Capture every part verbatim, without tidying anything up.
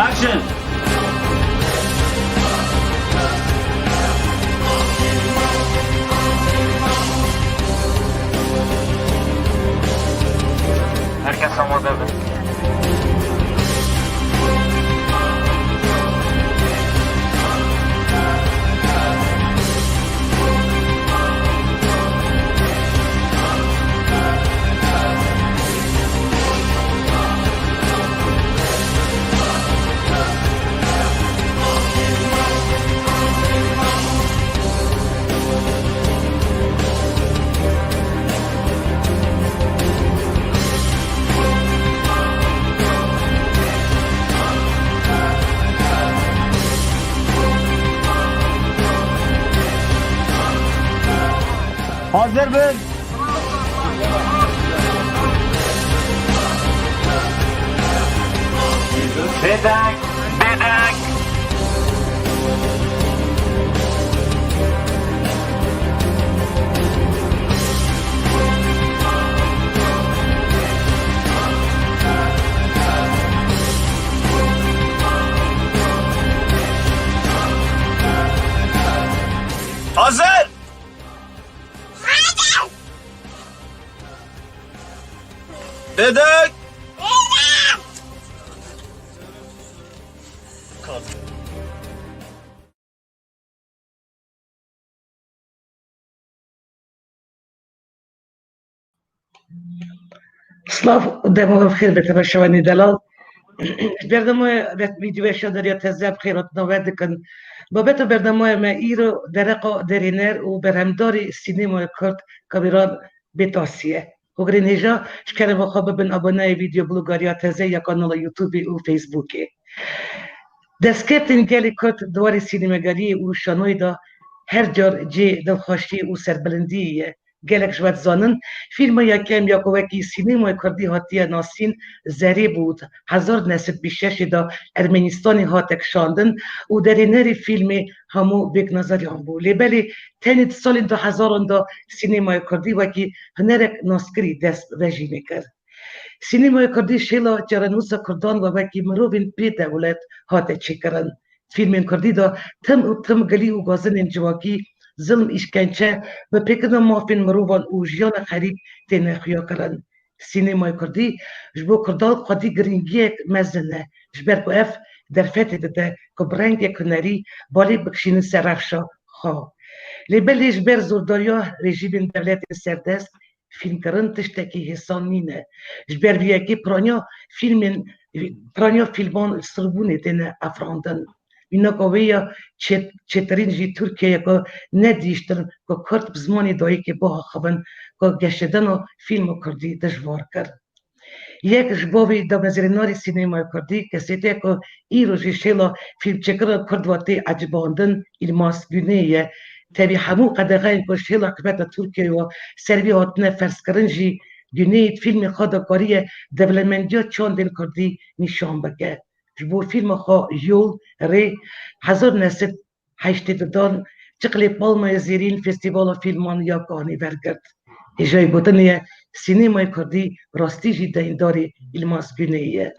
Action! Herkes amade be. Hazır bin. Bêdeng, bêdeng. Hazır. Bêdeng. Silav û dema we bi xêr be, temaşevanê delal. Bernama we, vîdyoya şandariya teze bi xêr hatina we dikin. Babeta bernamaya me îro dereqa derêner û berhemdarê sînemaya Kurd Kamîran Bêtasî ye. Hogirên hêja ji kerema xwe bibin aboneyê vîdyo blogariya teze ya kanala YouTube û Facebookê. Destkeftên gelê Kurd di warê sînemegariyê û şanoyê de her car cihê dilxweşiyê û serbilindiyê ye. Gelek ji we dizanin, fîlma yekem ya ku wekî sînemaya Kurdî hatiye nasîn, Zerê bû, di hezar neh sed bîst şeş de Ermenistanê hate kişandin û derênerê fîlmê Hamo Bêknazaryan bû. Lê belê tenê di salên du hezaran de sînemaya Kurdî wekî hunerek naskirî dest vejînê kir. Sînemaya Kurdî şêla çarenûsa Kurdan ve wekî mirovên bê dewlet hate çêkirin. Fîlmên Kurdî de tim û tim gilî û gazinên civakî, zilm, îşkence, bipêkirina mafên mirovan û jiyana xerîb têne xuyakirin. Sînemaya Kurdî ji bo Kurdan xwedî girîngiyek mezin e, ji ber ku ev derfetê dide ku bi rengek hunerî balê bikişînin ser rewşa xwe. Lê belê ji ber zordariya rejîmên dewletên serdest, fîlmkirin tiştekî hêsan nîne. Ji ber vê yekê piraniya fîlmên, piraniya fîlman sirbûnê têne afirandin. Mînaka wê ya çê-, çêtirîn jî Tirkiye ye ku nedihîştin ku Kurd bi zimanê dayikê biaxivin, ku geşedana fîlma Kurdî dijwar kir. Yek ji bavê damezrênarê sînemaya Kurdî, kesê te ku îro jî şêla fîlmçêkirina Kurd ve tê ecibandin, Îlmaz Guney ye. Tevî hemû qedexeyên ku şêla hikûmeta Tirkiyeyê ve ser vî hatine ferzkirin jî, Guney di fîlmên xwe de kariye dewlemendiya çandên Kurdî nîşan bike. Ji bo fîlma xwe Yol, Rê, hezar neh sed heştê dudan çiqlê Palmayê Zêrîn Festîvala Fîlman ya Kanê wergirt. Hêjayî gotinê ye, sînemayê Kurdî rastî jî deyndarê Îlmaz Guneyê ye.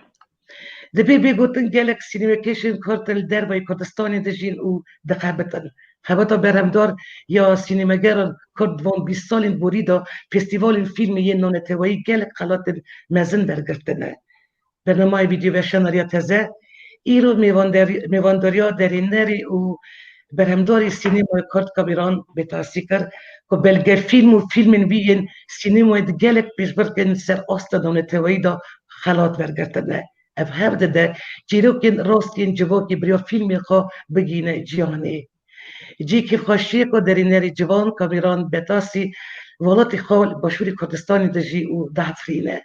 Divê bê gotin gelek sînemekêşên Kurd li dervayî Kurdistanê dijîn û dixebitin. Xebata berhemdar ya sînemegeran Kurd di van bîst salên borî de festîvalên fîlmê yên navneteweyî gelek xelatên mezin wergirtine. Bernameya vîdyoweşaneriya teze îro mêvander-, mêvandariya derênerê û berhemdarê sînemaya Kurd Kamîran Bêtasî kir ku belgefîlm û fîlmên wî yên sînemayê di gelek pêşbirkên ser asta navneteweyî de xelat wergirtine. Ev hev dide çîrokên rast yên civakê bi riya fîlmê xwe bigihîne cîhanê. Cihê kêfxweşiyê ku derênerê ciwan Kamîran Bêtasî welatê xwe li Başûrê Kurdistanê dijî û diafirîne.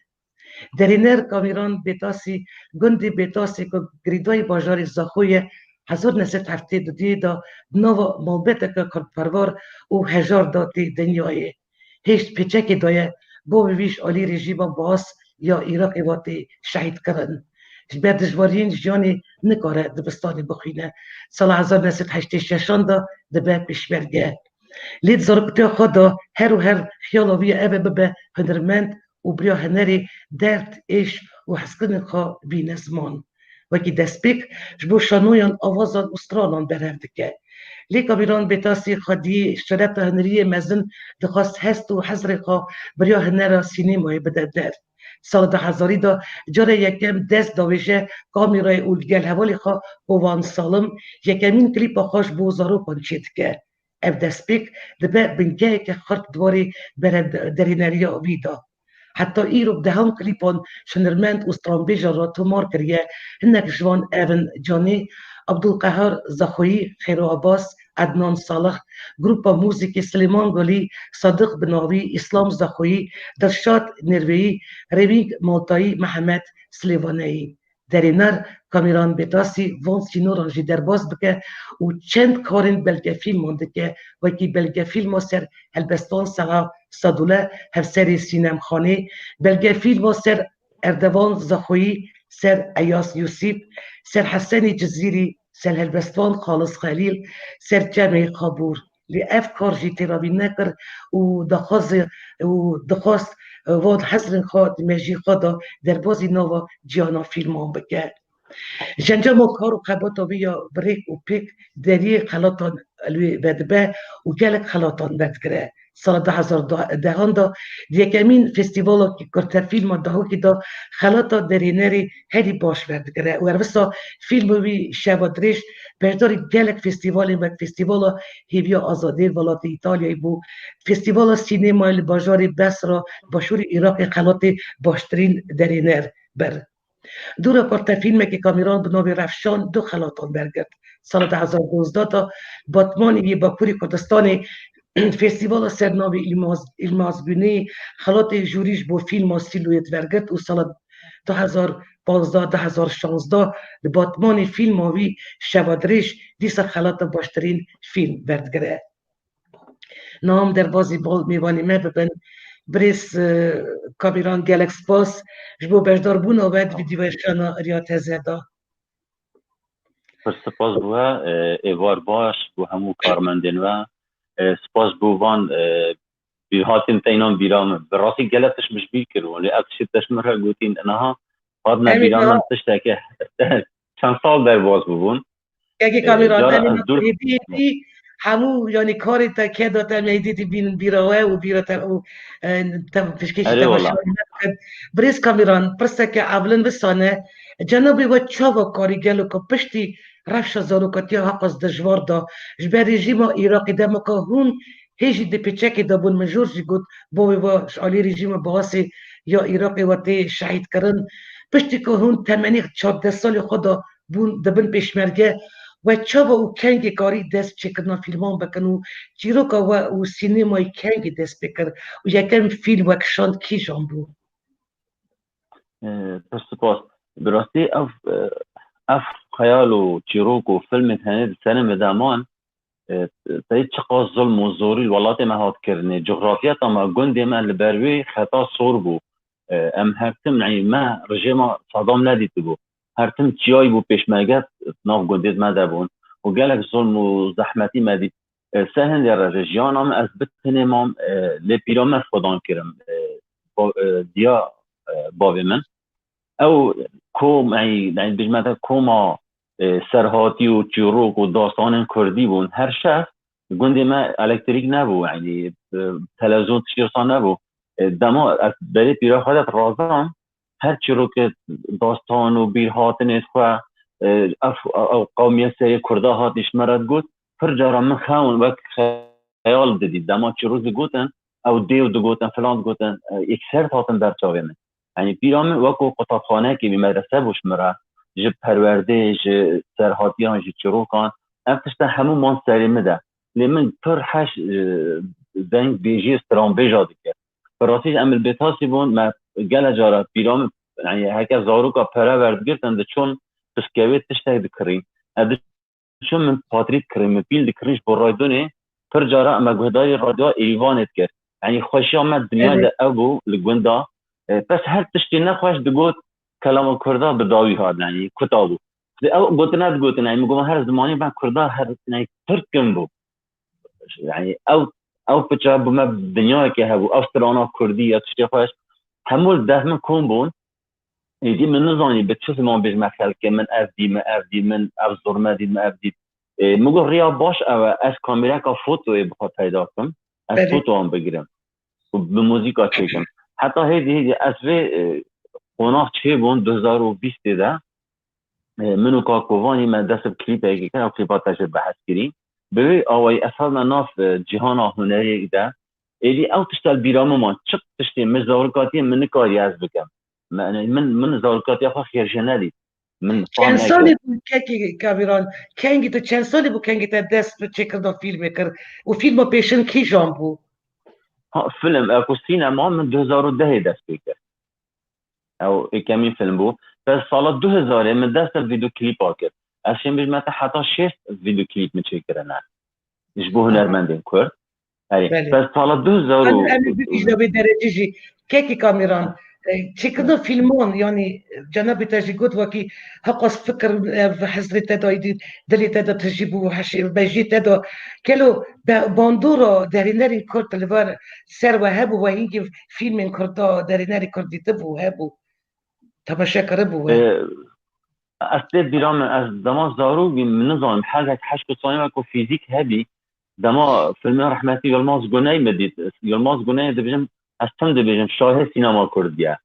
Derîner Kamîran Bêtasî, gundê Bêtasî ku girêdayî bajarê Zaxo ye, hezar neh sed heftê û duyê de di nava malbeteke kurdperwer û hejar de tê dinyayê. Hêj pêçekê daye, bavê wî ji alî rejîma Baas ya Iraqê ve tê şehîdkirin. Ji ber dijwariyên jiyanê nikare dibistanê bixwîne. Sala hezar neh sed heştê şeşan de dibe pêşmerge. Lê di zaroktiya xwe de her û her xiyala wî ye ev e bibe hunermend û bi riya hunerê derd, êş û hezkirinên xwe bîne ziman. wekî destpêk ji bo şanoyan, awazan û stranan berhev dike. Lê Kamîran Bêtasî xwedî şereta huneriyê mezin dixwest, hest û hezrê xwe bi riya hunera sînemayê bide der. Sala du hezarî de cara yekem dest davêje kamîrayê û li gel hevalê xwe Hovan Salim yekemîn klîpa xwe ji bo zarokan çêdike. Ev destpêk dibe bingeheke xurt di warê berevderêneriya wî de. Heta îro bi dehan klîpan ji hunermend û stranbêjan re tomar kiriye, hinek ji wan ev in: Canê, Abdulqehar Zexoyî, Xêro Abbas, Ednan Salih, grupa muzîkê Silêman Gulî, Sadiq Binavî, Îslam Zexoyî, Dilşad Nêrveyî, Rêvîng Maltayî, Mihemed Silêvaneyî. Derêner Kamîran Bêtasî van sînoran jî derbas bike û çend karên belgefîlman dike, wekî belgefîlma ser helbestvan Seha Sadule, Hevserê Sînemxanê, belgefîlma ser Erdevan Zaxoyî, ser Eyas Yûsîp, ser Hesenê Cizîrî, ser helbestvan Xalis Xelîl, ser Çemê Xabûr. Lê ev kar jî têravî nekir û daxwazê û dixwast, e, van hezrên xwe di mejiyê xwe de derbazî nava cîhana fîlman bike. Ji encama kar û xebata wî ya bi rêk û pêk deriyê xelatan li wê vedibe û gelek xelatan werdigire. Sala du hezar dehan de di yekemîn festîvala kurtefîlma Dahokî de xelata derênerê herî baş werdigire û her wisa fîlma wî Şeva Dirêj beşdarî gelek festîvalên wek Festîvala Hêviya Azadiyê li welatê Îtalyayê bû, Festîvala Sînemayê li bajarê Besra, başûrê Iraqê, xelatê baştirîn derêner bir. Dû re kurtefîlmekî Kamîran bi navê Revşan du xelatan bergirt. Sala du hezar duwazdeh de Batmanê yê Bakurê Kurdistanê festîvala ser navê Îlmaz, Îlmaz Güneyê xelatê jûrî ji bo fîlma Sîloyê wergirt û sala du hezar pazdeh, du hezar şazdeh li Batmanê fîlma wî Şeva Dirêj dîsa xelata baştirîn fîlm werdigire. Niha em derbazî bal mêvanê me bibin. Birêz, e, Kamîran, gelek spas ji bo beşdarbûna we di vîdyoweşana Riya Teze de. Pir spas bo we, e, êvar baş bo hemû karmendên we. E, spas bo van, e, bîrhatên te înan bîra min. Bi rastî gelek tişt min ji bîr kiribûn, lê ev tiştê te ji min re gotîn niha hatine bîra min, tiştekê çend sal derbas bûbûn. Kekê Kamîran, em ê hêdî hêdî hemû, yanî karê te, keda te, em ê hêdî hêdî bînin bîra we û bîra te û, e, te pêşkêşî temaşevanê me bikin. Birêz Kamîran, pirseke evlin wisa ne, cenabê we çawa karî gelo ku piştî rewşa zarokatiya heqas dijwar da, ji ber rejîma Iraqê dema ku hûn hê jî di pêçekê de bûn, min jor jî got, bavê we ji alî rejîma Baasê ya Iraqê we tê şehîd kirin. Piştî ku hûn temenî çardeh salê xwe de bûn di bin pêşmerge, we çawa û kengê karî dest çêkirina fîlman bikin û çîroka we û sînemayê kengê dest pê kir û yekem fîlm we kişand kîjan bû? E, pir spas. Bi rastî ev, e, ev xeyal û çîrok û filmê tenê di serê min de man, e, tey çiqas zulm û zorî li welatê me hat kirinê. Cografiyeta me, gundê me li ber wê xeta sor bû. E, em her tim, yanî me rejîma Sedam nedîtibû. Her tim çiyayî bû pêşmerge di nav gundê me de bûn. Û gelek zulm û zehmetî me dît. E, ser hindê re ji jiyana min ez bi tenê mam, e, lê pîra me xwedan kirim, e, ba-, e, diya, e, bavê min. Ew kom, ey, ey, bijme te koma, e, serhatî û çîrok û dastanên kurdî bûn. Her şev gundê me elektrîk nebû, yanî, e, televîzyon tiştê wisa nebû. E, dema ez berê pîra xwe de dirazam, her çîrokê dastan û bîrhatinê xwe, e, ev, ew qewmiye serê Kurda hatî ji me re digot, pir cara min xewn wek xeyal didî. Dema çîrok digotin, ew dêw digotin, filan digotin, e, êkser hatin ber çavê min. Yanî pîra min wekû qutabxaneyekê wî medrese bû ji min re, ji perwerdê, ji serhatiyan, ji çîrokan, ev tişta hemû man serê min de. Lê min pir heş, e, deng bêjiyê stranbêja dikir. Bi rastî jî em li Bêtasî bûn, me gele cara pîra min, yanî heke zaroka pere werdigirtin, diçûn piskewê tiştek dikirîn. Ez diçûm min patrî dikirî, min pîl dikirî ji bo raydonê, pir cara me guhdarî radyoya Êrîvanê dikir. Yanî xweşiya me dinyayê de ew bû li gunda. E, bes her tiştê nexweş digot, kelama kurda bi dawî hat, yanî kuta bû. Lê ew gotina digotin, yanî min got, her zimanê me kurda her, yanî pir kin bû. Yanî ew, ew piça bi me dinyayeke hebû, ew strana kurdî ya tiştê xweş, hemû li deh min kom bûn. Êdî min nizanî bi çi ziman bêjime xelkê min ev dî, min ev dî, min ev zor me dît, min ev dît. Ê, min got riya baş ew e, ez kamîreka fotoyê bixwe peyda kim, ez Belê. fotoyan bigirim û bi muzîka çêkim. Heta hêdî hêdî ez vê, e, qonax çêbûn du hezar û bîstê de, e, min û Kakovanî me dest bi klîpekê kir, ew klîpa te jê behs kirî. Bi vê awayî ez hatime nav, e, cîhana hunerê de. Êdî ew tişt li bîra min man, çi tiştê min zarokatiyê min nikarî ez bikim. Me-, min, min zarokatiya xwe xêr jê nedît. Min fam Çend neke. salî bû kekî Kamîran? Kengî tu çend salî bû kengî te dest bi çêkirina fîlmê kir? Û fîlma pêşin kîjan bû? Ha, film, e, ku sînema min du hezar û dehê dest pê kir. Ew êkemîn film bû. Pes sala du hezarê min dest bi vîdyoklîpa kir. Ez şên bêjime te heta şêst vîdyoklîp min çêkirine. Ji bo Aha. hunermendên Kurd. Erê, Belê. pes sala du hezar û Em, em ê bigihîjine vê derecê jî. Kekî Kamîran, e, çêkirina fîlman, yanî, cenabê te jî got, wekî heqas fikir, e, hizrê te de, dilê te de tijî bû, heşê, mejiyê te de. Gelo be-, bandora derhênerên Kurd li vir ser we hebû, we hingî fîlmên Kurda, derhênerê Kurd dîtibû, hebû, temaşe kiribû we? Ê, ez tê bîra min, ez dema zarok bîm, min nizanim, hezek heşt û salî me ku fîzîk hebî, dema filmê rehmetî Yilmaz Guney min dît. Yilmaz Guney dibêjim, ez tim dibêjim, şahê sînema Kurdî ye.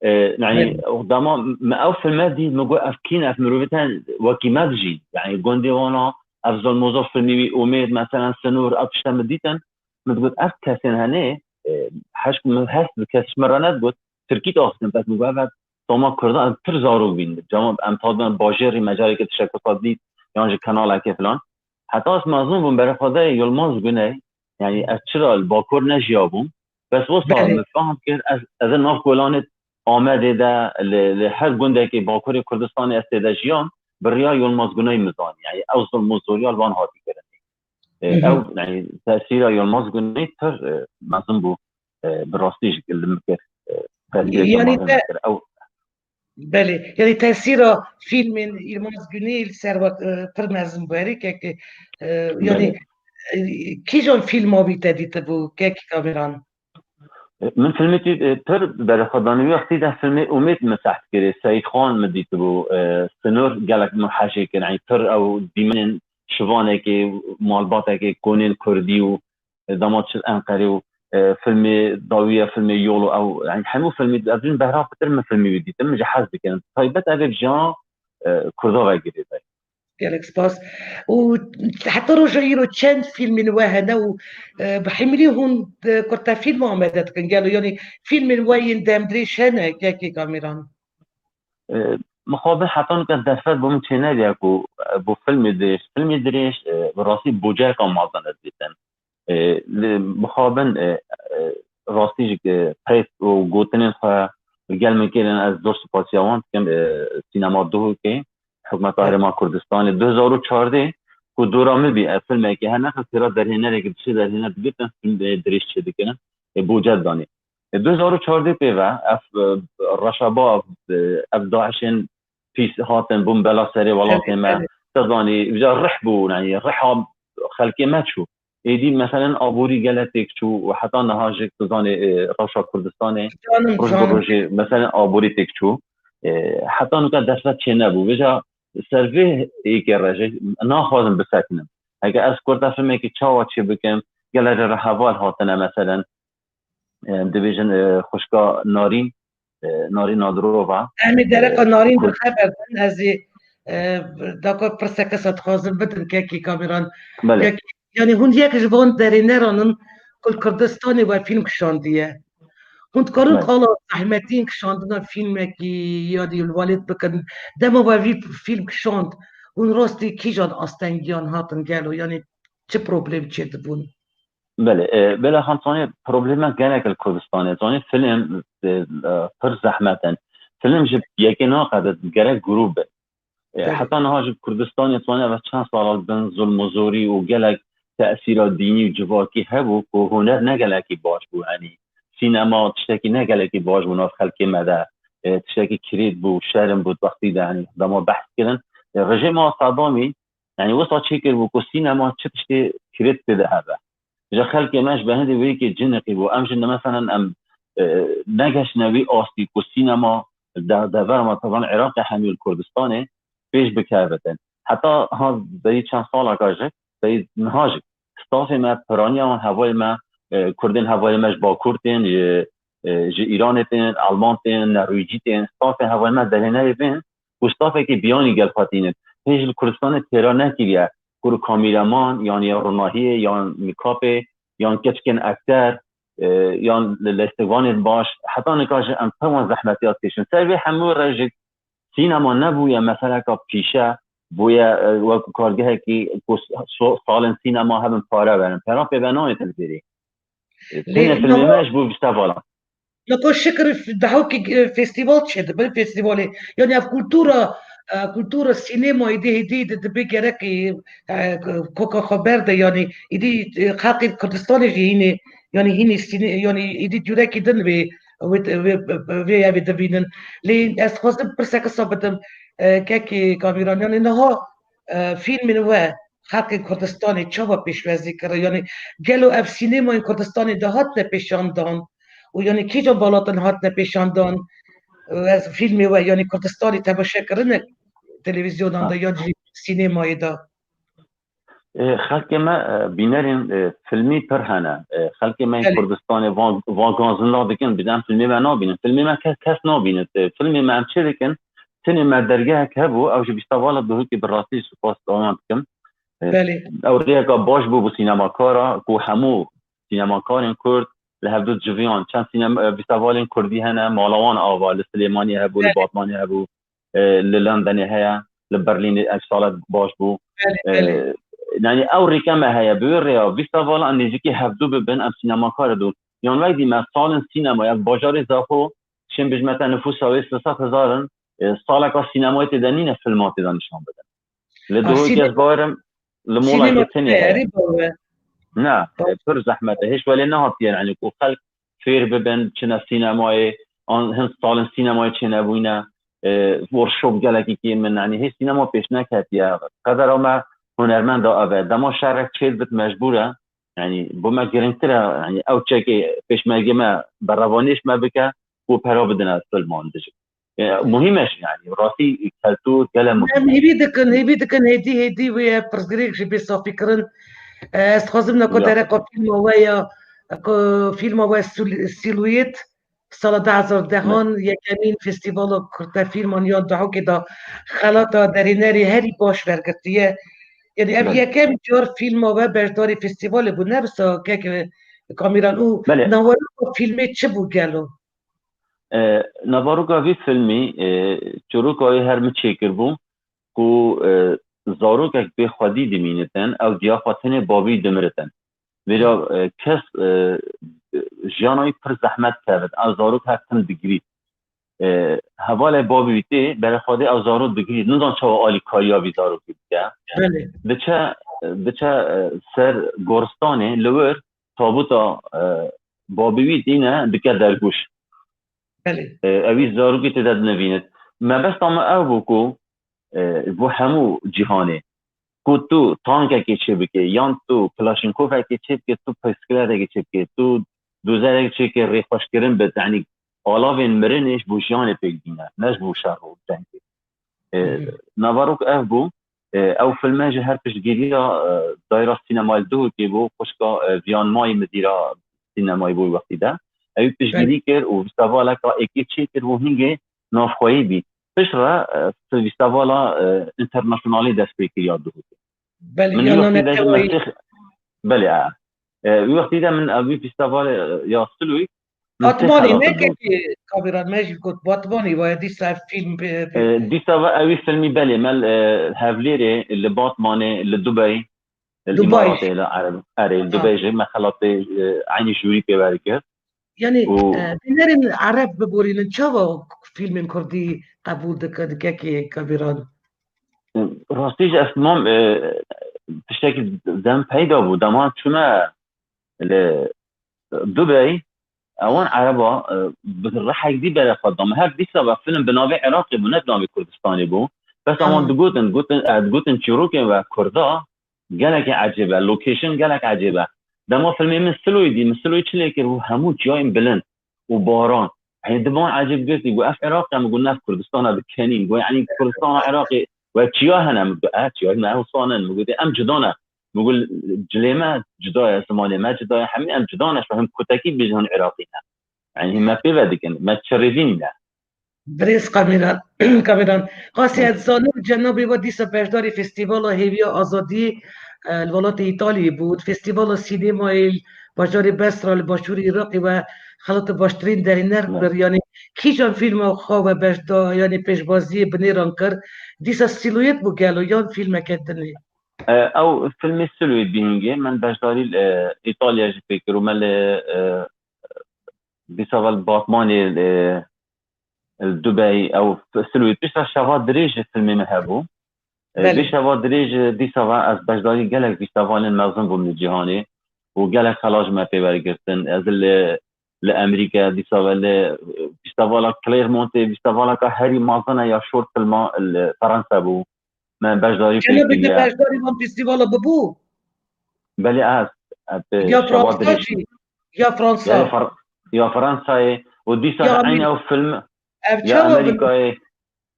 Ê, yanî, Belê. dema min ew filme dît, min got, ev kî ne, ev mirovê te wekî me dijîn. Yanî, gundê wana, ev zilm û zor filmê wî, Umêd, meselen, Sinûr, ev tişte min dîtin. Min digot, ev kesên henê, e, heşk min hest bi kes ji min re nedigot, Tirkî diaxiftin, pes min got, ev toma Kurdan, em pir zarok bîn. Cama em tadin bajêrî, mecarekê tiştek wisa dît, yan ji kanalekê filan. Heta ez mezin bûm, berê xwe de Yilmaz Guney, yanî ez çira li Bakur nejiya bûm, bes wisa Belê. min fehm kir, ez, ez ê nav kolanê Amedê de, li, li her gundekê Bakurê Kurdistanê ez tê de jiyan, bi riya Yilmaz Guney min zanî. Yanî ew zilm û zoriya li van hatî kirin. E, Hı hı. ew, yanî tesîra Yilmaz Guney pir, e, mezin bû. E, bi rastî jî li min kir. E, tesîreke Yanî mezin te kir. Ew Belê. Yanî tesîra fîlmên Yilmaz Guney li ser we, e, pir mezin bû. Erê kekê, e, yanî, Belê. e, kîjan fîlma wî te dîtibû, kekî Kamîran? Min filmê tî, e, pir berê xwe danî. Wextî de filmê Umêd min seh dikirê. Seyîd Xan min dîtibû, e, Sinûr gelek min hejê kir. Yanî pir ew dîmenên şivanekê, malbatekê, konên kurdî û, e, dema çi Enqerê û, e, filmê dawî ye, filmê Yol û ew, yanî hemû filmê, ez bîn behra pitir min filmê wî dîtin, min jî hez dikin. Taybet ev ê bi jiyana, e, Kurda ve girêdayî. Gelek spas. Û heta roja îro çend fîlmên we hene û, e, bi hemilî hûn, e, kurtefîlm amade dikin gelo? Yanî fîlmên we yên demdirêj hene, kekê Kamîran? E, mixabin heta nika derfet bo min çêneriya ku, e, bo filmê dirêj, filmê dirêj, e, bi rastî bûceyeka mezin ez dîtin. E, li mixabin, e, e, rastî jî, e, peyv û gotinên xwe li gel min kirin, ez zor spasiya wan dikim, e, sînema Duhokê, hikûmeta Herêma Kurdistanê. Du hezar û çardeh ku dora min bî, ev filmekê her nexe sêra derhênerekî dişê derhêner digirtin, film, e, dirêj çêdikirin, e, bûce danê. E, du hezar û çardeh pê ve, ev, e, reşeba, e, ev DAIŞên pîs hatin, bûn bela serê welatê me. Evet, evet. Te zanî, vêca rih bû, yanî riha xelkê me çû. Êdî, meselen, aborî gelek têk çû û heta niha jî, tu zanî, e, rewşa Kurdistanê Zanim, roj bi zanim. rojê, meselen, aborî têk çû. E, heta nika derfet çênebû. Vêca ser vê yekê re jî naxwazim bisekinim. Heke ez kurtefilmekî çawa çê bikim, gelek re heval hatine, meselen, e, dibêjin, e, xwişka Narîn, e, Narîn Nadirova. Em ê dereqa E, Narîn bi Kurd- xeber bin, ez ê, e, daka pirseke se dixwazim bidim kekî Kamîran. Belê. Kek-, yanî hûn yek ji van derêneran in ku li Kurdistanê we fîlm kişandiye. Hûn dikarin Belê. qala zehmetîn kişandina fîlmekî ya dî li welêt bikin. Dema we vî fîlm kişand, hûn rastî kîjan astengiyan hatin gelo? Yanî çi problem çêdibûn? Belê, e, belê, Xan Tanî, problema gelek li Kurdistanê. Zanî, film, e, e, pir zehmet in. Film ji yekê naqede, gerek grûp be. E, Belê. heta niha ji Kurdistanê, zanî, ev çend sala li bin zulm û zorî û gelek tesîra dînî û civakî hebû ku huner ne gelekî baş bû, yanî sînema tiştekî ne gelekî baş bû nav xelkê me de. E, tiştekî kirêt bû, şerm bû, wextî de, yanî, dema behs kirin. E, rejîma Sedamî, yanî, wisa çêkiribû ku sînema çi tiştê kirêt tê de hebe. Ji xelkê me ji ber hindê wê yekê ciniqî bû. Em jî ne, meselen, em, e, negeştine wî astî ku sînema de-, devera me, taban Iraqê hemî li Kurdistanê pêş bikevitin. Heta ha berî çend saleka jî, berî niha jî stafê me, piraniya wan hevalê me, e, Kurdên hevalê me ji Bakur tên, ji, e, ji Îranê tên, Elman tên, Norwêcî tên, stafê hevalê me derhênerê bên ku stafekî biyanî gel xwe tînin. Hê ji li Kurdistanê têra nekiriye ku kamîreman, yan ya ronahiyê, yan mîkapê, yan keçikên ekter, e, yan li lêstikvanên baş, heta nika jî em tewan zehmetiya dikişin. Ser vê hemû re jî sînema nebûye meseleka pîşe, bûye, e, wekî kargehekî ku so-, salên sînema hebin pare werin. Pera pê ve nayê televîzyorê. E, Lê tenê filmê niha me ji bo festivalan. Nako şikir f-, dehokî, e, festival çêdibin, festivalê. Yani ev kultura, e, kultura sînemayê dê hêdî di, dibê gerekî, e, koka xwe berde, yani îdî, e, xelkê Kurdistanê jî hînê, yani hînê sîne-, yani îdî cûrekî din vê, vê, vê, vê evê dibînin. Lê ez xwazim pirseke sa bidim, e, kekê Kamîran, yani niha, e, fîlmên we xelkên Kurdistanê çawa pêşwazî kire? Yani gelo ev sînemayên Kurdistanê de hatine pêşandan? Û yani kîjan welatin hatine pêşandan? Ez fîlmê we, yani Kurdistanê temaşe kirine televîzyonan de, Yan jî sînemayê de? E, xelkê me, e, bînerên, e, filmî pir hene. E, xelkê me yên Belê. Kurdistanê van, van gazinda dikin, bi em filmê me nabînin. Filmê me kes, kes nabînin. E, filmê me em çê dikin? Tenê me dergehek hebû, ew ji festivala Duhokê bi rastî spas dawan dikim. E, Belê. Ew rêyeka baş bû bo sînemakara, ku hemû sînemakarên Kurd li hevdu civiyan. Çend sînema, e, festivalên Kurdî hene, mala wan ava, li Silêmaniyê hebû, li Belê. Batmanê hebû, e, li Londonê heye, li Berlînê ev sala baş bû. Belê, E, belê. Yani ew rêke me heye, bi wê rêya festivala em nêzîkî hevdu bibin, em sînemakar dû. Yan wek dî me salên sînema ya bajarê Zaxo, çin bijmete nifûsa wê sê sed hezar in, e, saleka sînemayê tê de nîne, filma tê de nîşan bidin. Li A, Duhokê sîne-, ez bawerim, li mola sînema yekê tenê heye. Erê bawer. Na, Baş. E, pir zehmet e. Hêj welê nehatiye, yani ku xelk fêr bibin, çine sînemayê, an hin salên sînemayê çênebûyne, e, workshop gelekî kêm in, yani hê sînema pêş neketiye. Qedera me hunermenda ev e. Dema şerek çêdibit mecbûr e, yani bo me giringtir e, yani ew çekê pêşmergê me berevanî ji me bike, ku pera bidine filman dijî. E, muhîm e jî, yani rastî keltûr gele muhîm e. Em hêvî dikin, hêvî dikin hêdî hêdî wê pirsgirêk jî bê safî kirin. E, ez dixwazim nako Ya. dereqa fîlma we ya, ku fîlma we Sil-, Silhouette, sala du hezar dehan yekemîn festîvala kurtefîlman ya Duhokê de xelata derhênerê herî baş wergirtiye. Yani ev Belê. yekem car fîlma we beşdarî festîvalê bû, ne wisa kek Kamîran û Belê. naweroka fîlmê çi bû gelo? E, naveroka vî filmî, e, çîroka wê her min çêkiribû ku, e, zarokek bê xwedî dimînitin, ew diya xwe tenê bavî dimiritin. Vêca, e, kes, e, jiyana wî pir zehmet kevit. Ew zarok her tim digirît. E, hevalê bavî wî tê, berê xwedê ew zarok digirît. Nizan çawa alîkariya vî zarokê bike. Belê. Diçe, diçe, e, ser goristanê, li wir tabuta, e, babî wî tîne dike dergûş. Belê. E, ew wî zarokê tê de dinivînit. Mebesta me ew bû ku, e, bo hemû cîhanê, ku tu tankekê çêbikê, yan tu Klaşnkovekê çêbikê, tu piskletekê çêbikê, tu dozerekê çêbikê, rêxweşkirin bit. Yanî alavên mirinê ji bo jiyanê pêk dîne, ne ji bo şer û cengê. E, Hı hı. Navarok ev bû. E, ew filme jî her piştgiriya, e, Dayra Sînemayê li Duhokê bû, xwişka, e, Viyan May midîra sînemayê bû wextî de. Ew piştgirî Belê. kir û festivaleka êkê çêkir û hingê navxweyî bî. Pişt re, e, festivala, e, internasyonalî dest pê kiriya Duhokê. Belê, Min ya wî wextî de jî naneteweyî. Mesîx-, belê, e. E, wî wextî de min, e, wî festivalê, e, ya Silûyî, Batmanê ne kekê Kabîran, me jî got Batmanê, waya dîsa ev fîlm bi, bi E, dîsa ve ew wî filmî belê me, e, Hevlêrê, li Batmanê, li Dubey, li Dubey. Îmaratê, li Ereb, erê, li Ha. Dubey jî me xelatê, e, eynî jûrî pê wergir. Yani, Û e, bînerên Ereb biborînin çawa fîlmên Kurdî qebûl dike, dikekê Kabîran? Rastî jî ez mam, e, tiştekî dem peyda bû. Dema çûme li Dubey, ewan Ereba, e, bi rihek dî bere xwe dame. Her dîsa ve film bi navê Iraqê bû, ne bi navê Kurdistanê bû. Bes ewan Hmm. digotin, gotin, e, digotin çîrokên we Kurda gelekî ecêb e, location gelek ecêb e. Dema filmê min Siloyê dî, min Siloyê çi lê kir? Bû hemû çiyayên bilind û baran. Yanî divan ecêb girtî, got, "Ev Iraq e?" Min got, "Ne, ev Kurdistan e, bi kenî." Got, "Yanî Kurdistana Iraqê we çiya hene?" Min got, "E, çiya me ew sane." Min got, "Em cuda ne." Min got, "Cilê me cuda ye, zimanê me cuda ye, hemî em cuda ne, ji him kutekî bêjin hûn Iraqî ne." Yanî me pê ve dikin, me çi rêzî nîne. Birêz Kamîran, Kamîran, qasî ez zanim cenabê we dîsa beşdarî Festîvala Hêviya Azadiyê, e, li welatê Îtaliyê bû. Festîvala Sînemayê li bajarê Besra li başûrê Iraqê we xelatê baştirîn derhêner kir. Yanî kîjan fîlma xwe we beşda, yanî pêşbaziyê binêran kir? Dîsa sîlûyet bû gelo yan fîlmeke dinê? E, ew filmê Silûyê bî hingê, min beşdarî li, e, Îtalya jî pê kir û me li, e, dîsa ve li Batmanê, e, li Dubey, ew Silûyê pişta şeva dirêj filmê min hebû. E, Belê. Vê şeva dirêj dîsa ve ez beşdarî gelek festîvalên mezin bûm li cîhanê û gelek xelat ji me pê wergirtin. Ez li, li Amerîka dîsa ve li festîvala Clermontê, festîvaleka herî mezin e ya short filma li Fransa bû. Me beşdarî pê Cenabê te kiriye. Beşdarî van festîvala bibû? Belê ez, ez, e, Ya şeva Fransa dirêj. Jî? Ya Fransa? Ya, ya Fr-, ya Fransayê û dîsa Ya de Amerîka. Eynî ew film Ev ya çawa bin? Amerîkayê,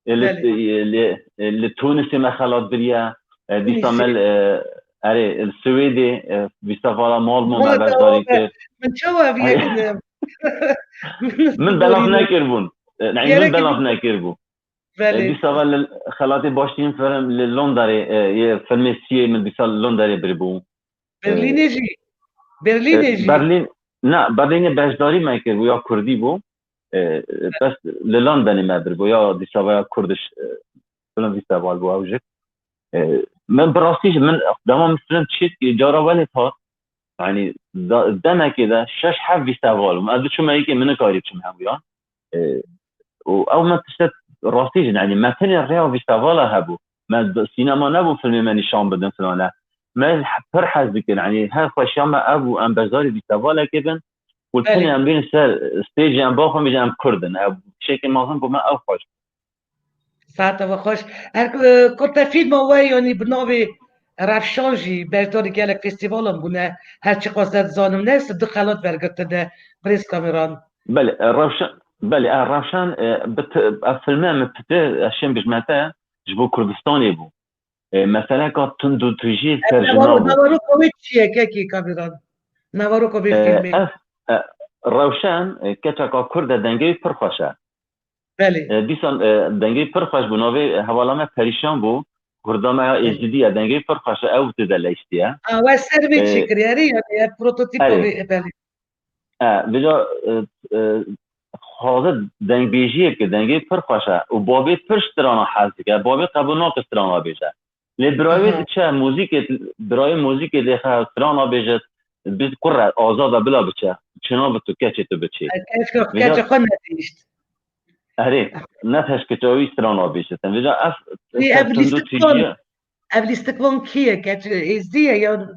e, li, Belê. E, li, e, li Tunisê me xelat biriye, e, dîsa Tunisê. Me li, e, erê, li Swêdê, e, festîvala Malmö me beşdarî kir. Min çawa ev yek ne? Min belav nekiribûn. E, ney, min belav nekiribû. Belê. E, dîsa ve li xelatê baştirîn film li Londerê, e, yê filmê Siyê min dîsa li Londerê biribû. Berlînê jî. Berlînê jî. Berlîn, na, Berlînê beşdarî me kir, ya Kurdî bû. E, bes li Londenê me biribû, ya dîsa ve ya Kurdiş, e, film festîval bû ew jî. E, min bi rastî jî, min dema min film çêt kir, cara welêt hat. Yanî, da-, demekê de şeş heft festîval bûm. Ez diçûme yekê min nikarî biçim hemûyan. E, û ew me tiştek rastî jî, yanî, me tenê rêya festîvala hebû. Me d-, sînema nebû filmê me nîşan bidin filan e. Me pir hez dikir, yanî, her xweşiya me ev bû, em beşdarî festîvalekê bin. Û tenê em bînin ser stêjê, em baxwe bêjin em Kurd in. Ev tiştekê mezin bo me ew xweş. Saeta we xweş. Her, e, kurtefîlma we, yanî bi navê Rewşan jî beşdarî gelek festîvalan bûne. Her çiqas ez dizanim ne, du xelat wergirtine, birêz Kamîran. Belê, e, Rewşan, belê, e, Rewşan, e, bi ti-, ev filme min pitir, ez şêm bijmete, ji bo Kurdistanê bû. E, meseleka tundûtûjiyê ser jina bû. Naveroka wê çi ye, kekê Kamîran? Naveroka vê, e, fîlmê. Ev, e, Rewşan, e, keçeka Kurd e, dengê wî pir xweş e. Belê. E, dîsan, e, dengê pir xweş bû. Navê hevala me Perîşan bû. Kurda me ya Êzidî ye. Dengê pir xweş e. Ew tê de leyştiye. Ha, we ser vê, e, çêkirî. Erê, yanî, ev prototîpa, erê, vê, e, belê. E, vêca, e, e, xwaze dengbêjiyê bike. Dengê pir xweş e. Û bavê pir strana hez dike. Bavê qebûl nake strana bêje. Lê birayê wê diçe muzîkê, birayê muzîkê dêxe strana bêje, bi kur e, azad e, bila biçe. Çina bi tu, keçê tu biçê. Keça, keça xwe nedihişt. Erê, ne teşkiça wî strana bêje. Vêca ev, ev lîstikvan, ev lîstikvan kî ye? Keç Êzidî ye ya?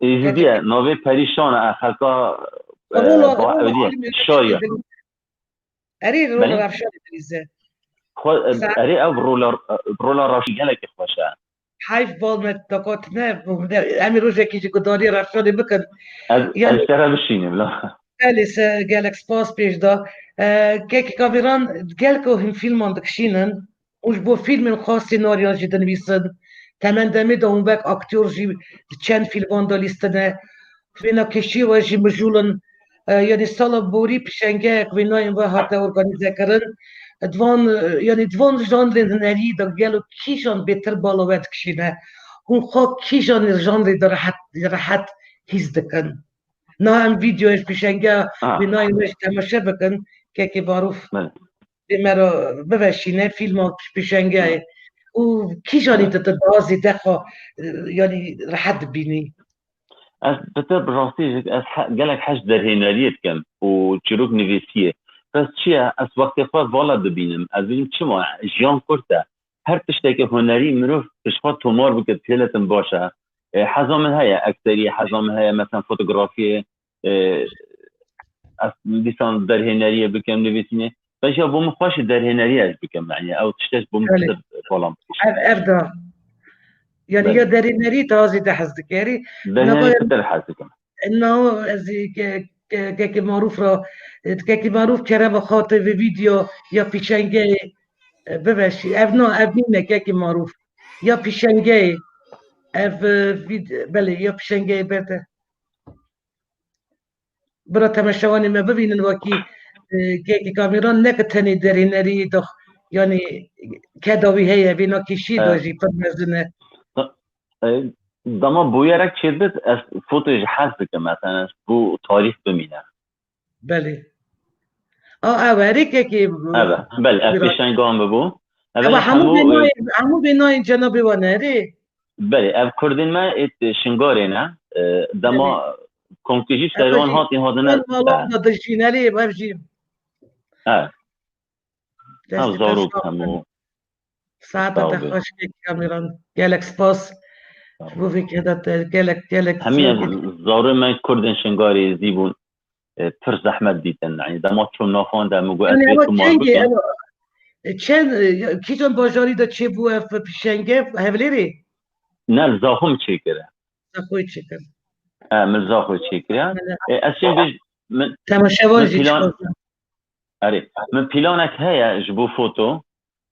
Êzidî ye, navê Perîşan e, xelka, e, rola, ba-, rola evdî ye, şa ye. Erê, rola Rewşanê dilîze. Xwe, erê, ew rola, rola Rewşanê gelekî xweş e. Heyf bal me dakatine, em ê rojekî jî gudarî Rewşanê bikin. Ez, yanî, ez te re bişînim, la. Belê, se gelek spas pêş da. E, kekî Kamîran, gelek him fîlman dikişînin. Û ji bo fîlmên xwe senaryan jî dinivîsin. Temen demê de hûn wek aktyor jî di çend fîlman de lîstine. Wêna keşî we jî mijûl in. E, yanî sala borî pişengeyek wênayên we hate organîzekirin. Di van, e, yanî di van janrên hunerî de gelo kîjan bêtir bala we dikişîne? Hûn xwe kîjan janrê de rehet, rehet hîs dikin? Na em vîdeoyê ji pêşengeya wênayên we jî temaşe bikin, kekê Barûf. Bê me re biveşîne, fîlma pêşengeyê. Û kîjanî tu, tu daha zêde xwe, e, yanî rehet dibînî? Ez bi te bi rastî jî, ez he-, gelek hez derhêneriyê dikim û çîrok nivîsiyê. Bes çi ye? Ez wextê xwe vala dibînim. Ez bînim çima? Jiyan kurt e. Her tiştekî hunerî mirov pişt xwe tomar bike, têletin baş e. E, heza min heye, ekterî heza min heye, mesela fotografiyê, e, ez dîsan derhêneriyê bikim, nivîsînê. Beşa bo min xweş e derhêneriyê ez bikim, yani ew tiştek bo min pir kolam. Ev, ev da. Yani ya derhênerî daha zêde hez dikerî. Derhênerî pitir hez dikim. Na, ez ê ke-, ke-, kekê Marûf ra, e, kekê Marûf kerema xwe tê vê vîdeo ya pîşengeyê, e, biveşî. Ev na, ev nîne kekê Marûf. Ya pîşengeyê. Ev, e, vîd-, belê, ya pîşengeyê berde. Bira temaşevanê me bibînin wekî, e, kekê Kamîran ne ki tenê derênerî de, yanî keda wî heye, vê nakîşî de E, jî pir mezin e. E, dema bûyerek çêdibit, ez fotoyê jî hez dikim, mesela, ez bo tarîx bimîne. Belê. A, ew herê kekê, Ev e, belê, ev Kamîran. Pêşengan bibû. Ev Ama ê hemû hemû, e, bênayên, hemû bênayên cenabê wan herê. Belê, ev kurdên me ê Şingarê ne. E, dema Belê. komkujî ser wan hatî hatine. Wan malan da dijîn, herê, ev jî. Evet. Ev Destê te zarok sağ hemû. Saeta te xweş kek Kamîran. Gelek spas. Sağ ol. Ji bo vê keda te gelek, gelek Hemî zarokê. Zarê me kurdên Şingarê êzî bûn. E, pir zehmet dîtin. Yanî dema çûm navxan de min got, ez Yanî bê ewa tu mar kengê, bikim. ewa, e, çend, e, kîjan bajarî de çêbû ev pîşenge, Hevlêrê? Ne, li Zaxo min çêkire. Zaxoyê çêkir. E, min li Zaxoyê çêkire. Belê. E, ez çim bêj-, min, Temaşevan min jî plan-, çiqas e. Erê, min planek heye ji bo foto. Belê.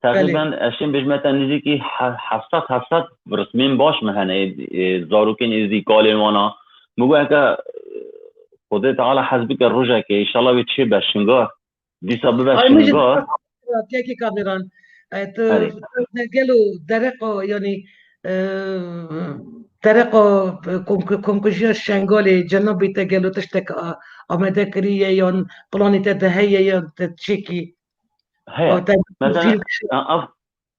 Teqrîben ez şên bêjime te nêzîkî he-, heft sed, heft sed rismên baş min hene, ê, ê, zarokên êzî, kalên wana. Min got, heke, e, Xwedê Teala hez bike rojekê, înşallah wê çêbe Şingar. Dîsa bibe Ay, min jî Şingar. Kekê Kamîran, e, tu, Erê. tu de gelo dereqa, yanî, e, dereqa, e, komku-, komkujiya Şengalê, cenabê te gelo tiştek a-, amade kiriye, yan planê te de heye, yan te çêkî? Heye. O te Mesela, fîlm a-, av-,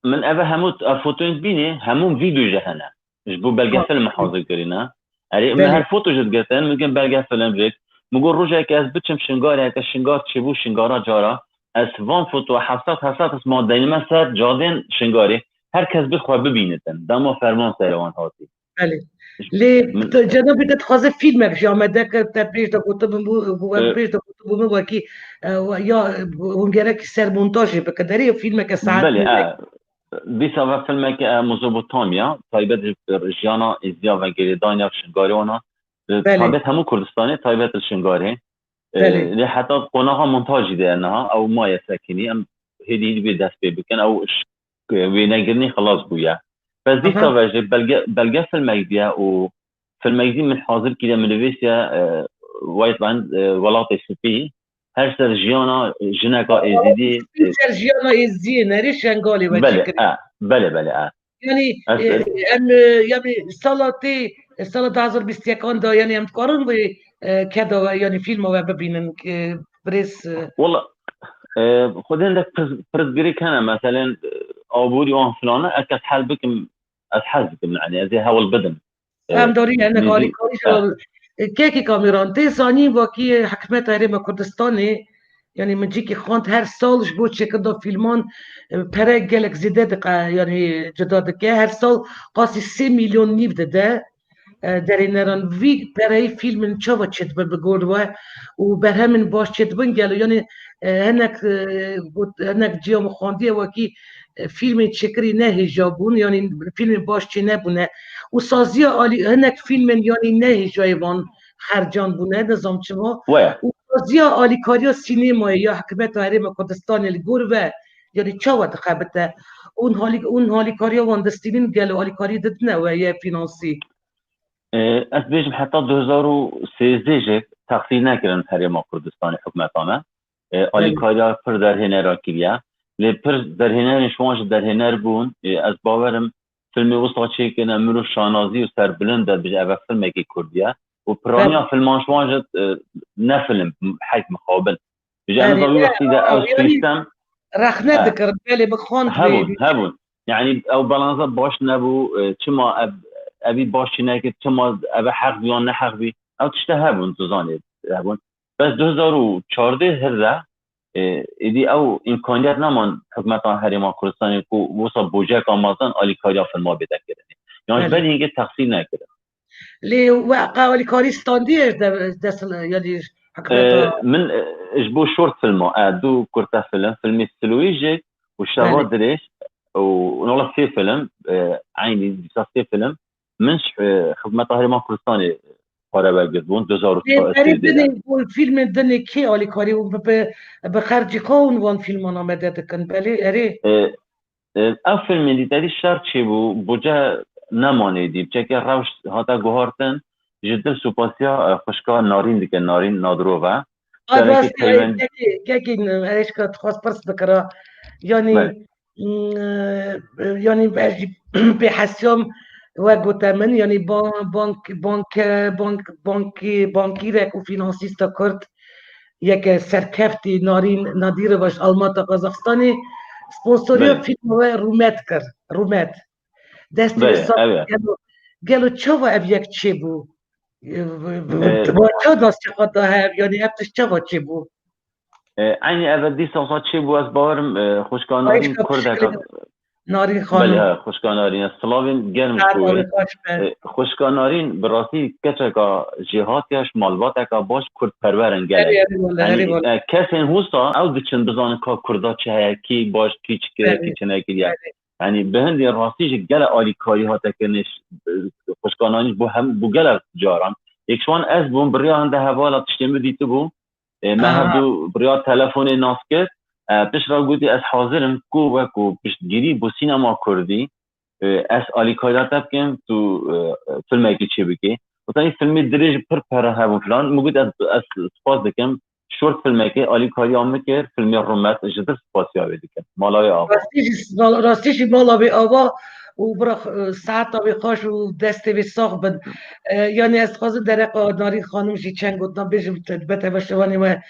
min eve hemû, ev fotoyên dibînê, hemû vîdeo jî hene. Ji bo belgefilm Ha. hazir kirîne. Erê, min Belê. her foto jî digirtin, min kin belgefilm vêk. Min got, rojek ez biçim Şingarê, heke Şingar çêbû, Şingara cara, ez van foto heft sed, heft sed ez ma deynime ser cadên Şingarê. Her kes bê xwe bibînitin. Dema ferman ser wan hatî. Belê. Lê Min tu, cenabê te dixwaze fîlmek jî amade kir, te pêş de gotibû, bû, bû, Ee, pêş de gotibû min wekî, e, we-, ya, e, hûn gerekî ser montajê bikin. Derê filmeke saet Belê, nivî. e, dîsa ve filmeke, e, Mezopotamya, taybet ji jiyana êziya ve girêdayîna Şingarê wana. E, Belê. taybet hemû Kurdistanê, taybet li Şingarê. E, Belê. lê heta qonaxa montajî de ye niha, ew maye sekinî, em hêdî hêdî bê dest pê bikin, ew ş-, wênegirinî xilas bûye. Bes dîsa Aha. ve jî belge, belge filmek diye û filmek dî min hazir kiriye, min nivîsiye, e, White Land, e, Welatê Spî. Her ser jiyana jineka Êzidî, Spî ser jiyana Êzidiyê nerê Şengalê we Belê, çêkirî. e, belê, belê, e. Yanî, Ez, e, e, em, e, yanî sala tê, e, sala du hazar bîst yekan de, yanî em dikarin vê, e, keda we, yanî fîlma we bibînin, e, birêz, e. Wala, e, xwedên de pirs, pirsgirêk hene, meselen, e, aborî wan filane, ez kes hel bikim, ez hez dikim, yanî ez ê hewl bidim. E, Em darî hinek nêzî-, alîkarî ji e. Kekî Kamîran, tê zanîn vakî hikûmeta Herêma Kurdistanê, yanî min cîkî xwend, her sal ji bo çêkirina fîlman, e, pere gelek zêde dike, yanî cuda dike. Her sal qasî sê milyon nîv dide, e, derêneran. Vî pereyê fîlmin çawa çêdibin bi gor we û berhemên baş çêdibin gelo? Yanî, e, hinek, e, got, hinek ciya min xwendiye wekî, e, fîlmên çêkirî ne hêja bûn, yanî fîlmên baş çênebûne. Û saziya alî, hinek fîlmên yanî ne hêjayê van xercan bûne, nizam çima. Waya. Û saziya alîkariya sînemayê ya hikûmeta Herêma Kurdistanê li gor ve, yanî çawa dixebite? Û halî-, û alîkariya wan distînin gelo alîkariyê didine we yê fînansî? E, ez bêjim heta du hezar û sêzdeh jî texsîr nekirin Herêma Kurdistanê hikûmeta me. E, Belê. alîkariya pir derhênera kiriye. Lê pir derhênerên ji wan jî derhêner bûn. E, ez bawerim filmê wisa çêkirine, mirov şanazî û serbilind e, bêje eve filmekî kurdî ye. Û piraniya Belê. filman ji wan jî, e, ne film, heyf mixabin. Bêje em Belê, dizanin wî wextî de ew yanî sîstem, rexne e, dikirin, belê, bi xwend hebûn, bê. hebûn. Yanî ew balansa baş nebû, e, çima ev, evî baş çî nekir, çima ev heq bî yan ne heq bî. Ew tişte hebûn, tu zanî hebûn. Bes du hezar û çardeh hir de, e, êdî ew îmkaniyet neman hikûmeta Herêma Kurdistanê ku wisa bojeka mezin alîkariya filma bête kirinê. Yan ji Belê. berî hingê texsîr nekirin. Lê we qe alîkarî standiye ji de-, dest, yanî hikûmeta Ee, min, e, ji bo short filma, e, du kurte film, filmê Siloyê jî û Şeva Belê. Dirêj û nola sê film, e, eynî dîsa sê film, min ji, e, hikûmeta Herêma Kurdistanê pare vegirt bûn, du hezar û çar. Erê, dinê, bu fîlmên dinê kê alîkarî û bi, bi, bi xercî xwe hûn van fîlman amede dikin, belê, erê. E, e, ev fîlmên dî derî şer çêbû, buce nemanê dî, çeke rewş hate guhartin, ji dil supasiya, e, xwişka Narîn dike, Narîn Nadirov e. A, sereke rast e, peyvend- kekê, kekê, erê, şka dixwast pirs bikira. Yanî, Belê. mm, e, yanî ez jî pê hesiyam we gote min, yanî ban-, bank, banke, bank, bankî-, bankîrek û fînansîsta Kurd, yeke serkeftî Narîn Nadirova ji Almata Qazaxistanê, sponsoriya Belê. fîlma we Rûmet kir, Rûmet. Destê Belê, sağ ev e. Gelo, gelo çawa ev yek çêbû? E, Ee, va çawa dest çiqata hev, yanî ev tişt çawa çêbû? E, eynî ev dîsa xwe çêbû, ez bawerim, e, xwişka Narîn Xwişka kurdeka. Narîn Belê, xanim. He, xwişka Narîn, ez silavên germ ji bo wê. Saet baş be. E, xwişka Narîn, bi rastî keçeka jêhatî ye, ji malbateka baş kurdperwer in gelek. Erê, erê, wele, Yanî, erê, wele. e, kesên wisa ew diçin bizanin ka kurda çi heye, kî baş, kî çi kiriye, Belê. kî çi nekiriye. Belê. Yanî, bi hindê rastî jî gelek alîkarî hate kirin, ş-, xwişka Narîn ji bo hem, bo gelek caran. Yek ji wan ez bûm, bi riya hinde hevala tiştê min dîtibû. E, me Aha. hevdu bi riya telefonê nas kir. E, pişt re gotî, ez hazir im ku wekû piştgirî bo sînema kurdî, e, ez alîkariya te bikim, tu, e, filmekî çêbikî. Û tenê filmê dirêj pir pere hebû filan. Min got, ez, ez spas dikim. Short filmekê alîkariya min kir, filmê Rûmet, ji dil spasiya wê dikim. Mala wê ava. Rastî jî, rastî jî mala wê ava û bira, e, saeta wê xweş û destê wê sax bin. E, yanî ez dixwazim dereqa Narîn xanim jî çend gotina bêjim, te-, be teveşevanê we,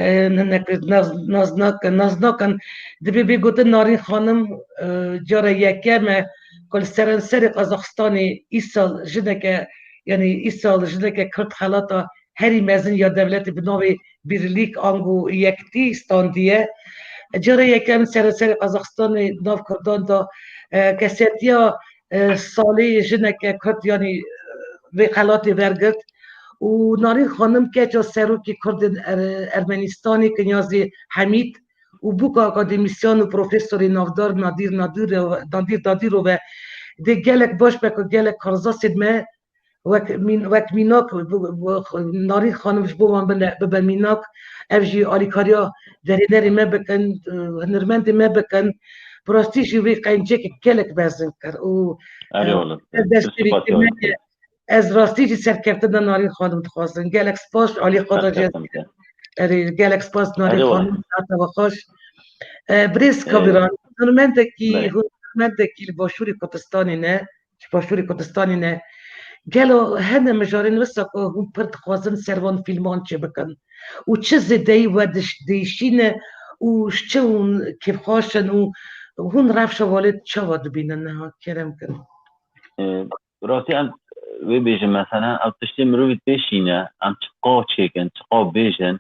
e, ne-, ne-, naz-, naz nakin, naz nakin. Dibê bê gotin Narîn xanim, e, cara yekem e ku li seranserê Qazaxistanê îsal jineke, yanî îsal jineke Kurd xelata herî mezin ya dewletê bi navê Birlik ango Yektî standiye. Cara yekem seranserê Qazaxistanê di nav Kurdan de, e, kesetiya, e, salê jineke Kurd, yanî, e, vê xelatê vergirt. Û Narîn xanim keça serokê Kurdên Er-, Ermenistanê Kinyazê Hemîd û bûka akademîsyan û profesorê navdar Nadîr Nadîrov-, Nadîr Dadîrov e. Dê gelek baş be ku gelek karzasên me wek mîn-, wek mînak, bi, bi, bi, Narîn xanim ji bo wan bine, bibe mînak, ev jî alîkariya derênerê me bikin, e, hunermendê me bikin. Bi rastî jî wê qencekê gelek mezin kir û, Erê e, wele, ev destpêkirine spas ke, ez rastî jî serkeftina Narîn xanim dixwazim. Gelek spas, alî xwe de jî ez, Serkeftin te. Erê, gelek spas Narîn Erê wele. xanim, saeta we xweş. E, birêz Ee, Kabiran, hunermendekî, Belê. hunermendekî li Başûrê Kurdistanê ne, ji Başûrê Kurdistanê ne. Gelo hene mijarên wisa ku hûn pir dixwazin ser van fîlman çêbikin? Û çi zêdeyî we diş-, dihişîne û ji çi hûn kêfxweş in û hûn rewşa walê çawa dibînin niha? Kerem kin. Ee, rastî em wê bêjin, meselen, ev tiştê mirovî têşîne, em çiqa çêkin, çiqa bêjin.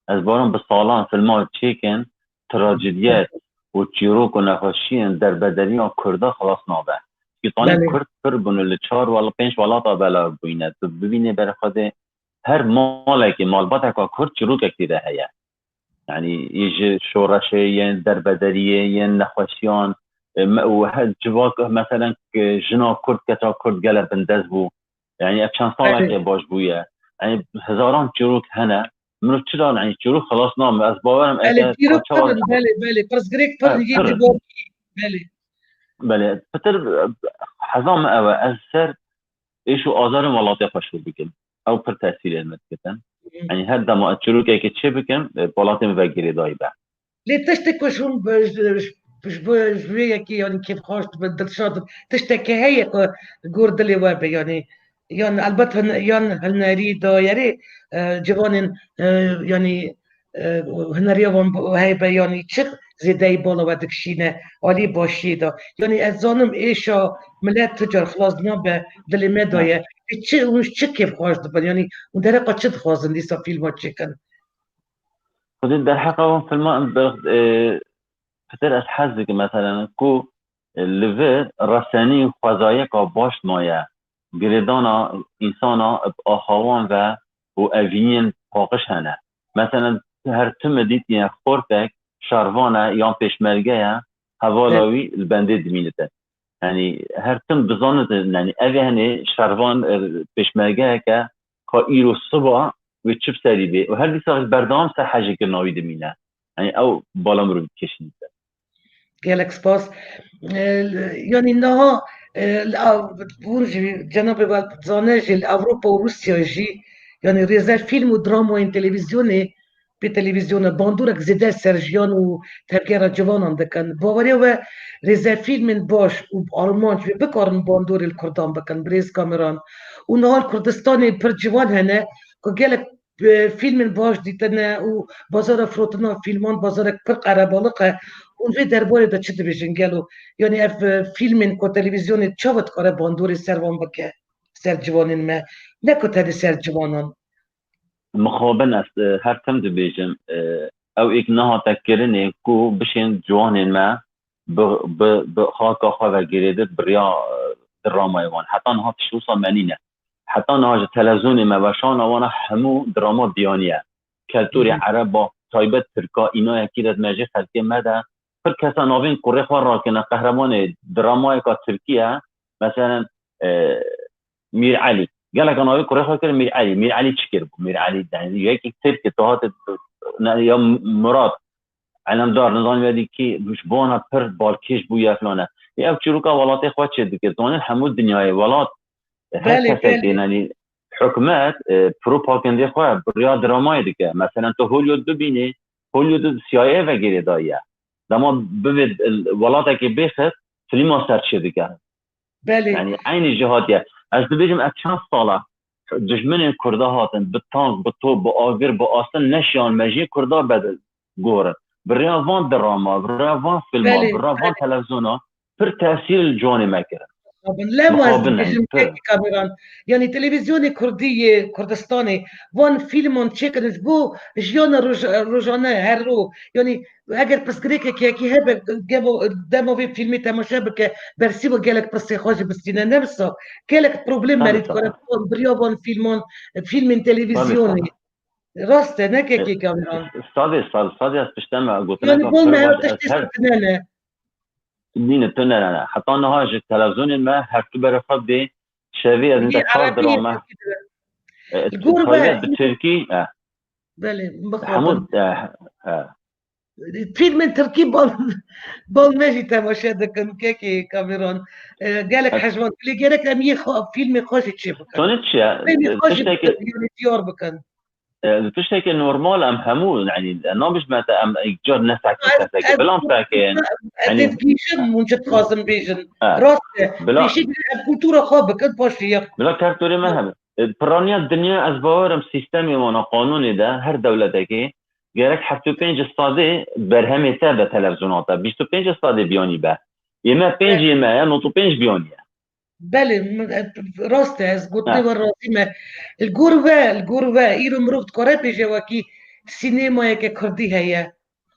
Ez barim bi salan filma çêkin, trajediyet û çîrok û nexweşiyên derbederiya Kurda xilas nabe. Çi tanî Belê. Kurd pir bûne li çar wela-, pênc welata belav bûyne. Tu bibînê ber xwe dê her malekê, malbateka Kurd çîrokek tê de heye. Yanî, yê ji şoreşê, yên derbederiyê, yên nexweşiyan, e, me-, û he-, civak, meselen, ke jina Kurd, keça Kurd gelek bindest bû. Yanî, ev çend salekê Belê. baş bûye. Yanî, hezaran çîrok hene. Mirov çira, yanî, çîrok xilas nabe. Ez bawer im, Belê, eger çîrok paça pir in, belê, belê. Pirsgirêk pir in, yê pir in. Civakî. Belê. Belê, pitir, e, heza min ew e. Ez ser êş û azarên welatê xwe şûr bikim. Ew pir tesîrê min dikitin. Hı. Yanî her dema ez çîrokekê çê bikim, e, welatê min ve girêdayî be. Lê tiştê ku ji hûn bi, ji, ji, ji bo, ji wê yekê, yanî kêfxweş dibin, dilşad dibin, tiştekê heye ku gor dilê we be, yanî, yan elbet hin-, yan hunerî dayerê, e, ciwanên, e, yanî, e, huneriya wan bi-, heye be, yanî çi zêdeyî bala we dikişîne alî başiyê de. Yanî ez zanim êşa milet tu car xilas nabe, dilê me de Ha. ye. Ê çi, hûn ji çi kêfxweş dibin? Yanî hûn dereqa çi dixwazin dîsa fîlma çêkin? Xwedê derheqa wan filman em bi, e, pitir ez hez dikim, meselen, ku, e, li vir resenî xwezayeka baş maye. Girêdana însana bi axawan ve û evîniyên paqij hene. Meselen, her tim dîtiye xortek şervan e yan pêşmerge ye, hevala Belê. wî li bendê dimînite. Yanî her tim bizanite, yanî ev hene şervan, e, pêşmergeyeke ka îro siba wê çi bi serî bê û her dîsa berdewam ser hejêkirina wî dimîne. Yanî ew bala mirov dikişîne ser. Gelek spas. E, yanî niha, e, li Av-, hûn jî cenabê we dizane jî li Ewropa û Rûsya jî, yanî rêzefîlm û dramayên televîzyonê, pê televîzyona bandorek zêde ser jiyan û tevgera ciwanan dikin. Baweriya we rêzefîlmên baş û armanc wê bikarin bandorê li Kurdan bikin, birêz Kameran. Û niha li Kurdistanê pir ciwan hene ku gelek, e, fîlmên baş dîtine û bazara firotina fîlman bazarek pir qerebaliq e. Hûn vê derbarê de çi dibêjin gelo? Yanî ev, e, fîlmên ku televîzyonê çawa dikare bandorê ser wan bike, ser ciwanên me? Ne ku tenê ser ciwanan. Mixabin ez, e, her tim dibêjim, e, ew êk nehate kirinê ku bişên ciwanên me bi, bi, bi xaka xwe ve girêdit bi riya, e, dramayê wan. Heta niha tişt wisa me nîne. Heta niha ji televîzyonê me weşana wana hemû drama biyaniye. Keltûrê Hı hı. ereba, taybet tirka, îna yekî de me jê xelkê me de pir kesa navên kurê xwe rakirine. Qehremanê dramayeka tirkî ye. Meselen, e, Mîr Elî. Geleka navê kurê xwe kir Mîr Elî. Mîr Elî çi kir bû? Mîr Elî, yani, yekî Tirk e, tu hate, ne, ya Murat Elemdar, nizanim ya dî kî, ji bona pir balkêş bûye filane. Ev çîroka welatê xwe çê dike. Zanîn hemû dinyayê welat, her Belê, kesekê, belê. yani, hikûmet, e, propagandê xwe bi riya dramayê dike. Meselen, tu Hollywood bibînî, Hollywood C I A ve girêdayî ye. Dema bivê, e, welatekê bêxit, filma ser çê dike. Belê. Yani eynî jî hatiye. Ez dibêjim, ev çend sala dijminên Kurda hatin, bi tank, bi top, bi agir, bi astin neşiyan me jî Kurda bedil gorin. Bi rêya van drama, bi rêya van filman, Belê, bi rêya van belê. televizyona pir tesîr li ciwanê me kirin. Mixabin. Lema ez Mixabin, dibêjim, pir. Kekî Kameran. Yani televîzyonê Kurdî yê Kurdistanê van fîlman çêkirin ji bo jiyana roj-, rojane her ro. Yani eger pirsgirêkek yekî hebe, gemo-, dema vê fîlmê temaşe bike, bersîva gelek pirsê xwe jî bistîne. Ne wisa, gelek problem Tabii, merî dikare tabii. van, bi riya van fîlman, fîlmên Tabii, televîzyonê. tabii. Rast e, ne E, kekê Kameran. Sadê, sad, sadê ez tiştê me gotineka Yani bol pir me baş, her ez tiştê her tune ne. Nîne, tune ne. Heta niha ji televîzyonê me her tu berê xwe dê şevê ez Yê nîte çar Erebî, dirame. Tirkî dire. E, Li gor taybet we bi Tirkî, e. Belê, Hemû, bixwazin. e, e. Fîlmên Tirkî bal, bal me jî temaşe dikin, kekê Kameran. E, gelek E. hejwan. Lê gerek em yê xwe, fîlmê xwe jî çê bikin. Tonê çi ye? Fîlmê xwe jî Tiştekî bikin, yanî diyar bikin. E, tiştekî normal em hemû, yanî, nabêjme te em car ne fekê, Ez, te fekê, ez, bilam fekê, ez yanî. dibêjim, hûn çi dixwazin bêjin. E, Rast e. bila Pêşî em kultura xwe bikin, paşê yek. Bila kertorê me hebe. E, piraniya dinya, ez bawer im sîstemê wana, qanûnê de, her dewletekê, gerek heft û pênc sadê berhemê te be televîzyona te, bîst û pênc sadê biyanî be. Ê me pênc Be. ê me ye, nod û pênc biyanî ye. Belê, min, e, rast e, ez gotinê Ha. we razî me. Li gor we, li gor we, îro mirov dikare bêje wekî sînemayeke kurdî heye.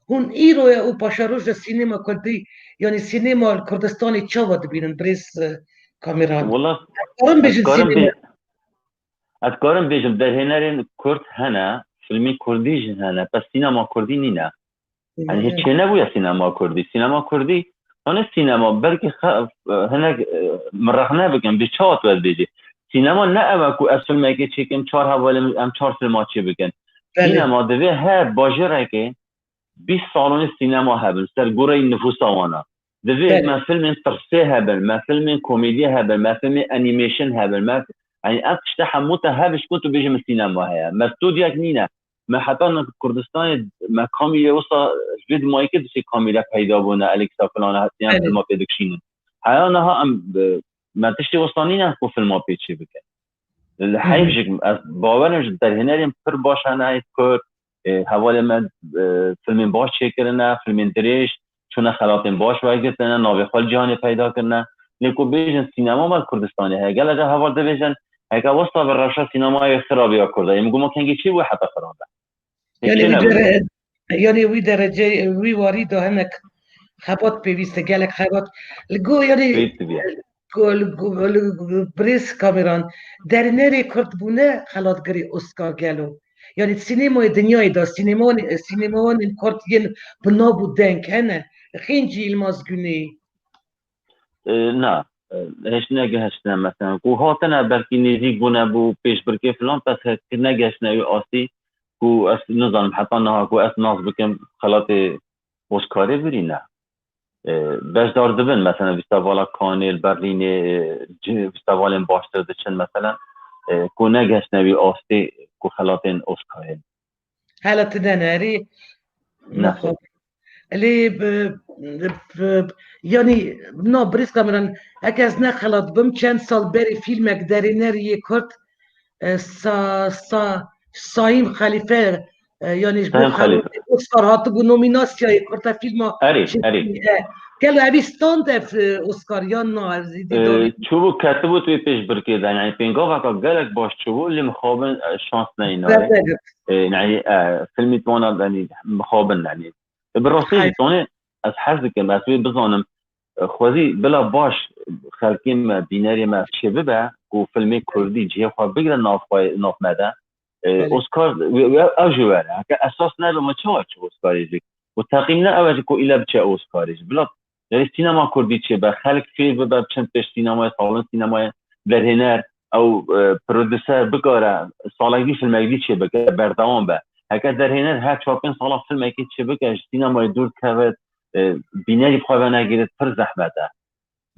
Hûn îro ye û paşeroja sînema kurdî, yanî sînema li Kurdistanê çawa dibînin, birêz, e, Kameran? Wala, Karin ez bêjin karim sînema. bê-, ez karim bêjim, derhênerên kurd hene, filmê kurdî jî hene, bes sînema kurdî nîne. Yanî hiç çê nebûye sînema kurdî. Sînema kurdî, tanê sînema, belkî xe-, hinek, e, min rexne bikin, bi çawa tu ez bêjî. Sînema ne ew e ku ez filmekê çêkim, çar hevalê min, em çar filma çê bikin. Belê. Sînema divê her bajêrekê bîst salonê sînema hebin, ser goreyî nifûsa wana. Divê Belê. me filmên tirsê hebin, me filmên komediyê hebin, me filmên animation hebin, me, yanî ev tişte hemû te hebin, ji ku tu bêjî min sînema heye. Me stûdyek nîne. Me heta niha Kurdistanê me kamîrê wisa ji vê dimayî kir du sê kamîre peyda bûne, Alexa filan hatiyan Belê. filma pê dikişînin. Heya niha em, e, me tiştê wisa nîne ku filma pê çê bikin. Li Hı hı. heyv jî ez bawer im ji derhênerên pir baş hene, kurd, e, hevalê me, e, filmên baş çêkirine, filmên dirêj, çûne xelatên baş wergirtine, navê xwe li cîhanê peyda kirine. Lê ku bêjin sînema me li Kurdistanê heye. Gelek heval dibêjin, heke wisa bi rewşa sînemaya wê xirab e ya Kurda. Ê min got, ma kengî çi bû heta xirab e? Ê Yani çi wî nebû? dere-, yani wî derece, wî warî de hinek xebat pêwîst e, gelek xebat. Li go-, yani Pêwîst dibiye. Gol, gol, birêz Kameran, derhênerê Kurd bûne xelatgirê Oscar gelo? Yani sînemayê dinyayê de, sînemanê-, sînemawanên Kurd yên bi nav û deng hene, Xêncî Yilmaz Güney. E, na. e, hêj negihiştine, mesela, ku hatine belkî nêzîk bûne bû pêşbirkê filan, bes hêj negihiştine wî astî, ku ez nizanim heta niha ku ez nas bikim xelatê Oscarê birîne. E, beşdar dibin, mesela, festivala Cannesê, Berlînê, e, ci-, festivalên baştir diçin, mesela, e, ku negihiştine wî astê ku xelatên Oscarê. Hela tide ne, erê. Nexwe. Lê bi, bi, yanî, na, birêz Kameran, heke ez ne xelat bim, çend sal berê fîlmek derênerî yê Kurd, e, Sa-, Sa-, Saîm Xelîfe, e, yanî ji bo Saîm Xelîfe. Oscar hatibû nomînasyayê Kurta fîlma Erê, erê. Çêkirî, e. Gelo evî stand ev, e, Oscar yan na, ez êdî Ee, çûbû ketibû tu pêşbirkê de, yani pêngaveka gelek baş çûbû, lê mixabin, e, şans neyna. Ee, yani, e, filmî twana, yani, mixabin, yani. E, bi rastî jî, tonê, ez hez dikim, ez wê bizanim, e, xwezî bila baş xelkê me, bînerê me çê bibe, ku filmê kurdî cihê xwe bigire nav xwe, nav me de. E, Belê. Oscar, we, we, ew jî were. Heke esas nebe, me çawa çi Oscarê jî? Û teqîm ne ew e jî ku île biçe Oscarê jî. Bila, yani sînema kurdî çê be, xelk fêr bibe, biçin pêş sînemayê, salon sînemayê, derhêner, ew, e, produser bikare salek dî filmek dî çê bike, berdewam be. Heke derhêner her çar pênc sala filmekê çê bike, ji sînemayê dûr dikevit, e, bînerî bi xwe venegirit, pir zehmet e.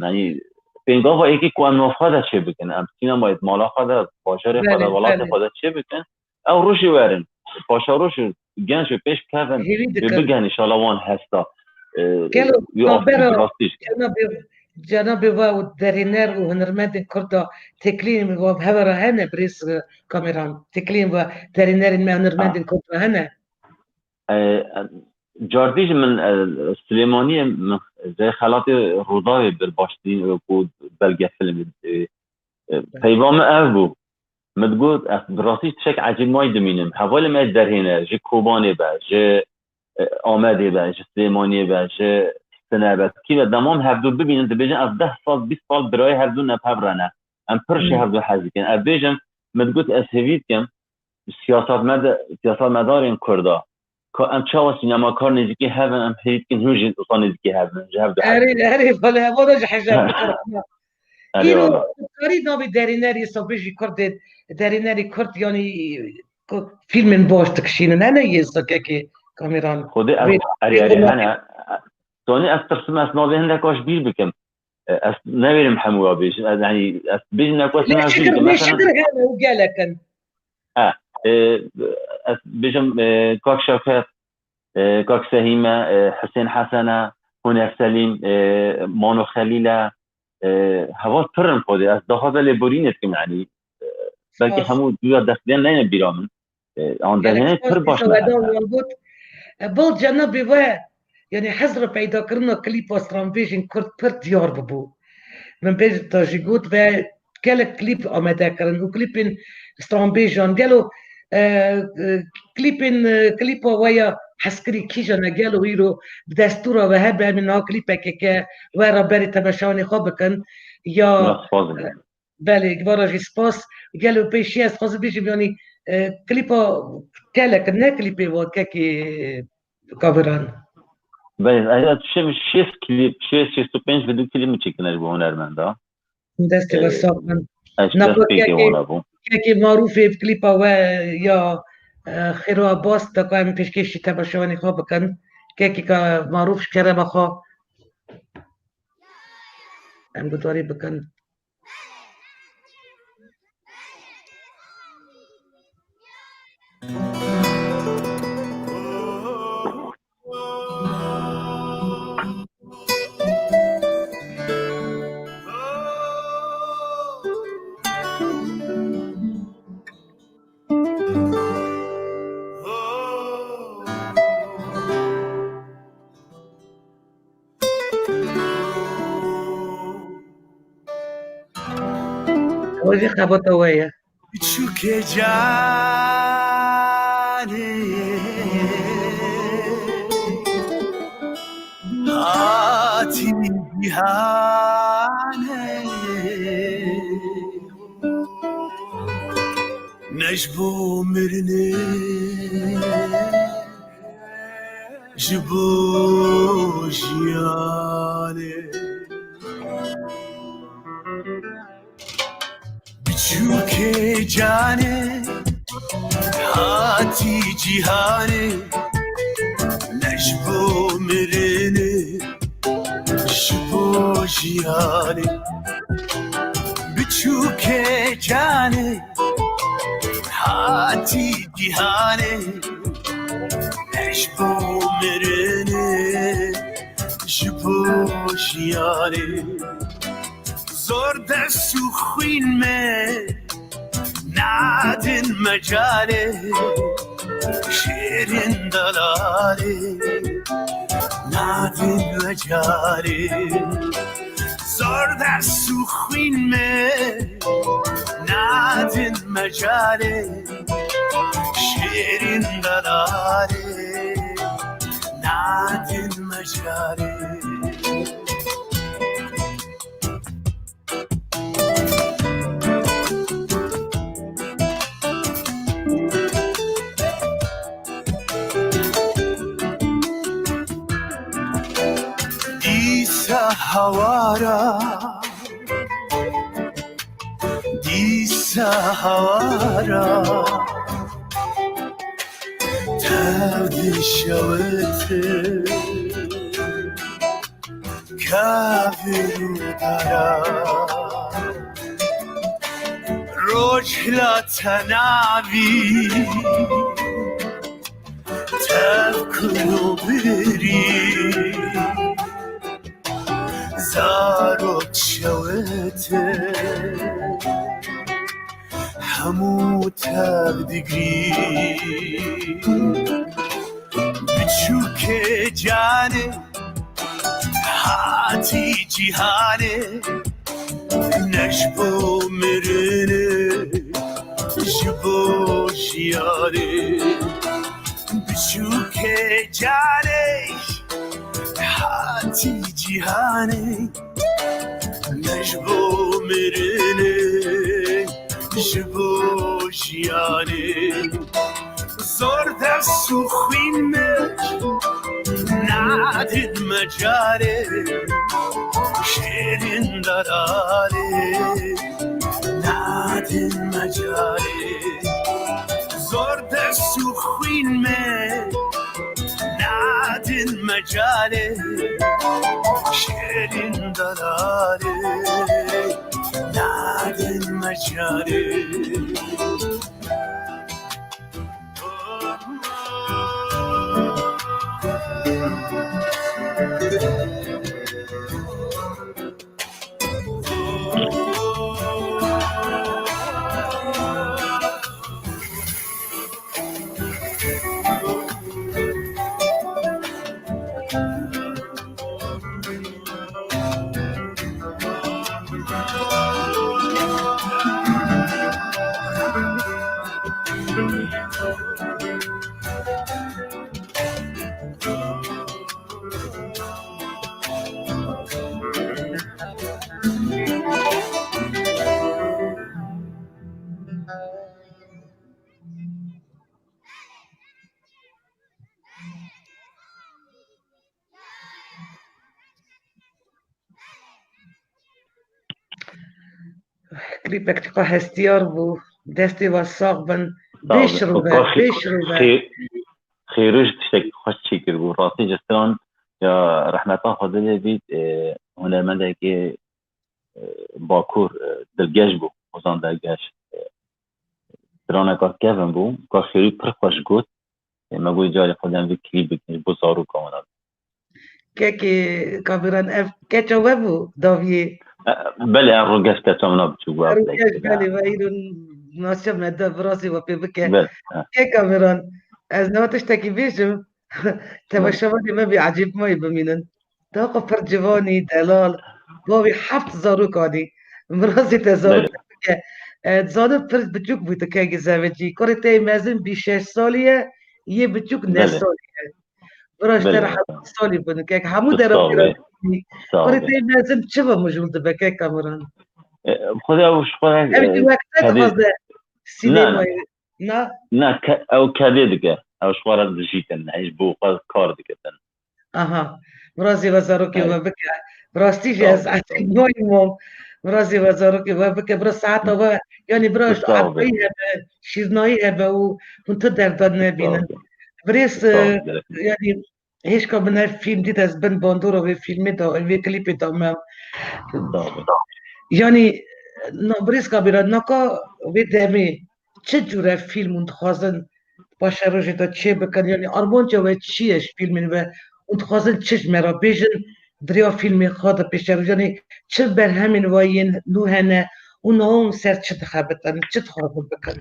Yani, pêngava êkî ku em nav xwe de çê bikin, em sînemayê di mala xwe de, bajarê xwe de, Belê, welatê belê. xwe de çê bikin, ew rojê werin, paşa roj û genc û pêş bikevin, Hêvî wê dikin. Bigehin inşallah wan hesta. Ee, Gelo, wê astê navbera bi rastî jî. Cenabê, cenabê we û derhêner û hunermendên Kurd de têkiliyên we bi hev re hene, birêz, e, Kameran? Têkiliyên we derhênerên me, hunermendên Ha. Kurd re hene? E, cardî ji min, e, Silêmaniyê min, zê xelatê Rûdawê bir baştirîn, e, ku belgefilm, e, e, peyva min ev bû. Min digot, ez bi rastî tiştek ecêb may dimînim. Hevalê me derhêner, ji Kobanê be, ji, e, Amedê be, ji Silêmaniyê be, ji Sine be, kî be, dema em hevdû bibînin, dibêjin, ev deh sal, bîst sal birayê hevdû ne, bi hev re ne. Em pir ji Hmm. hevdû hez dikin. Ez bêjim, min digot, ez hêvî dikim, siyasetmede-, siyasetmedarên Kurda, ka em çawa sînemakar nêzîkî hev in, em hêvî dikin hûn jî wisa nêzîkî hev bin, ji hev de hev Erê, bin. Erê, bale, hev de ji hejab dikir. Erê Îro wala. Karî navê derînerî, sabê jî Kurdê, derînerî Kurd, yanî ku fîlmên baş dikişînin, hene yê sakekê Kameran. Xwedê ez, Vê, erê, vê erê, hene. Tonî ez tirsim ez navê hindek ji bîr bikim. E, ez newêrim hemûya bêjim. Ez, yani, ez bêjim ne ku ez Lê hemûya şikir, bêjim. Lê Mesela, şikir hene û gelek in. Ha, e, ez bêjim, e, Kak Şevket, e, Kak Sehîme, e, Hisên Hesene, Huner Selîm, e, Mano Xelîle, e, heval pir in xwedê. Ez daxwaza lêborînê dikim, yani. E, belkî Spas. Hemû duya destdiyên neyne bîra min. E, an Gelek derhênê spas pir baş dîsa me weda hene. Wan got. E, bal cenabê we, yani hezra peydakirina klîpa stranbêjên Kurd pir diyar bibû. Min pê de jî got ve gelek klîp amade kirin û klîpên stranbêjan. Gelo, e, e, klîpên, e, klîpa we ya hezkirî kîjan e? Gelo îro bi destûra we hebe, em ê niha klîpekê ke we re berê temaşevanê xwe bikin. Ya, Min spas dikim. Belê, vara jî spas. Gelo pêşî ez dixwazim bêjim, yanî, e, klîpa gelek, ne klîpê wa kekê Kaviran. Belê, ez şêst klîp, şêst, şêst û pênc video klîp min çêkirine ji bo hunermenda. Destê we Ee, sax bin. ez Naxwe şêst pêkê kekê, wana bû. Kekê marûfê klîpa we ya, e, Xêro Abbas, da ku em pêşkêşî temaşevanê xwe bikin. Kekê ka marûf ji kerema xwe. Em guhdarî bikin. Ew jî xebata we ye. Biçûkê canê hatî cîhanê. Ne ji bo mirinê, ji bo jiyanê. Canê hatî cîhanê, ne ji bo mirinê, ji bo jiyanê. Biçûkê canê hatî cîhanê, ne ji bo mirinê, ji bo jiyanê. Zor dest û xwîn me nadin mecalê, şêrîn delalê nadin mecalê. Zor dest û xwîn me nadin mecalê, şêrîn delalê nadin mecalê. Dîsa hawara, dîsa hawara, tev dişewite. Kevir û dara, roj hila tenavî, tev kul û birî, zarok şewite, hemû tev digrî. Biçûkê canê hatî cîhanê, ne ji bo mirinê, ji bo jiyanê. Biçûkê canê hatî cîhanê, ne ji bo mirinê, ji bo jiyanê. Zor dest û xwîn me nadin mecalê, şêrîn delalê nadin mecalê. Zor dest û xwîn me nadin mecalê, şêrîn delalê nadin mecalê. Klîpek çiqa hestiyar bû. Destê we sax bin. Sağ olun. Bêşirove, bêşirove. Xê-, Xêrû ji tiştek xweş çêkiribû. Rastî ji stran ya rehmeta Xwedê lê bît, e, hunermendekî, e, Bakur, e, dilgeş bû. Ozan Dilgeş. E, straneka kevin bû. Ka Xêrû pir xweş got. E, me got carê xwe dem vî klîp bikin ji bo zaroka wan. Kekê Kameran, ev keça we bû dawiyê? E, belê, ev Rûgeş keça min a biçûk bû, ev Rûgeş, belê, we îro nasiya me de, virazê we pê bike. Belê, e. Kek Kameran, ez niha tiştekî bêjim, temaşevanê me bê ecêb mayê bimînin. Daqa pir ciwanî, delal, bavê heft zarokanî. Virazê te zarok bike. E, dizanim pir biçûk bû tu kekê zevicî. Kurê te yê mezin bîst şeş salî ye, yê biçûk neh salî ye. Vira ji te re hezar salî bin. Kek hemû derekî re. Kurê te yê mezin çi ve mijûl dibe kek Kameran? E, Xwedê ew ji xwe re, ew jî wek te dixwaze sînemayê. Na? Na, ke-, ew kedê dike. Ew ji xwe re dijî tenê, ji bo xwe kar dike tenê. Aha. Virazê we zarokê we bike. Bi rastî jî ez ecêb mayî mam. Virazê we zarokê we bike, bira saeta we, yanî bira Sağ ol. Erxayî hebe, şîrnayî hebe û hûn tu derdan nebînin. Sağ ol. Birêz, Sağ ol. e, yanî hêşka min ev fîlm dît, ez bin bandora vê fîlmê da, vê klîpê da me. Sağ ol. Yanî, na, birêz Kamîran, naka vê demê çi cûre fîlm hûn dixwazin paşerojê de çê bikin? Yanî armanca we çi ye ji fîlmên we? Hûn dixwazin çi ji me re bêjin di riya fîlmên xwe de pêşerojê? Yanî çi berhemên we yên nû hene û niha hûn ser çi dixebitin? Çi dixwazin bikin?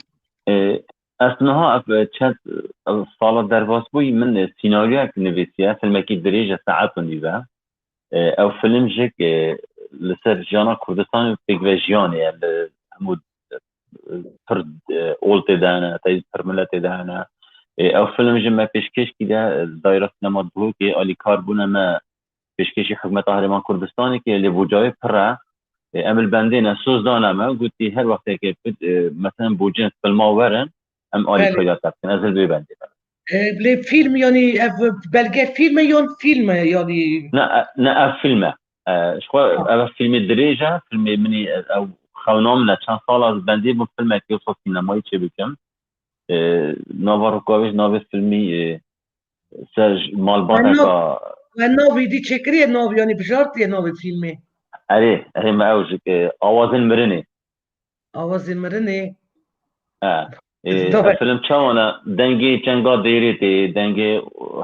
Ê, ez niha ev çend, ev sala derbas bûyî min, e, sînaryoyek nivîsiye, filmekî dirêj e, saet û nîv e. E, ew film jî, e, li ser jiyana Kurdistanê û pêkve jiyanê ye, li hemû, e, pir, e, ol tê de hene, tey pir miletê de hene. E, ew film jî me pêşkêş kiriye, e, Daîra Sînema Duhokê alîkar bûne me pêşkêşî Hikûmeta Herêma Kurdistanê kiriye, lê bûcayê pir e. E, em li bendê ne, soz dane me, gotî her wextekê, e, mesela bûcên filma werin, em Belê. alîkariya te bikin. Ez li vê bendê me. E, lê fîlm, yanî ev belge fîlm e yan fîlm e, yanî? Ne, e, ne, ev fîlm e. E, ji xwe ev fîlmê dirêj e, fîlmê min î, e, ew xewna min e. Çend sala ez bendê bûm filmekê wisa sînemayî çê bikim. E, nava rûkavê ji navê fîlmî, e, ser ji malbateka We nav-, we navê dî çêkiriye, nav, yanî bijartiye navê fîlmê? Erê, erê, me ew ji, e, Awazên Mirinê. Awazên Mirinê. E, e, Tabii. Film çawa ne? Dengê çenga dêrê tê, dengê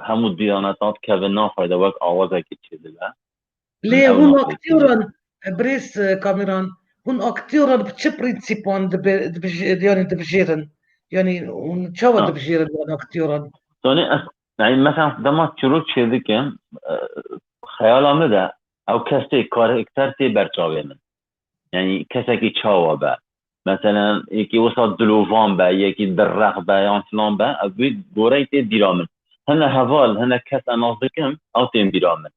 hemû diyanetan dikevin nav xwe de wek awazekî çêdibe. Lê Min ew hûn navê aktyoran, e, birêz, e, Kamîran, hûn aktyoran bi çi prînsîpan dibe-, dibij-, yanî dibijêrin? Yanî hûn çawa Ha. dibijêrin wan aktyoran? Zanî ez, yanî mesela dema çîrok çêdikim, e, xeyala min de ew kes tê, karakter tê ber çavê min. Yanî kesekî çawa be? Mesela yekî wisa dilovan be, yekî direx be yan filan be, ev wî goreyî tê bîra min. Hene heval, hene kes ez nas dikim, ew tên bîra min.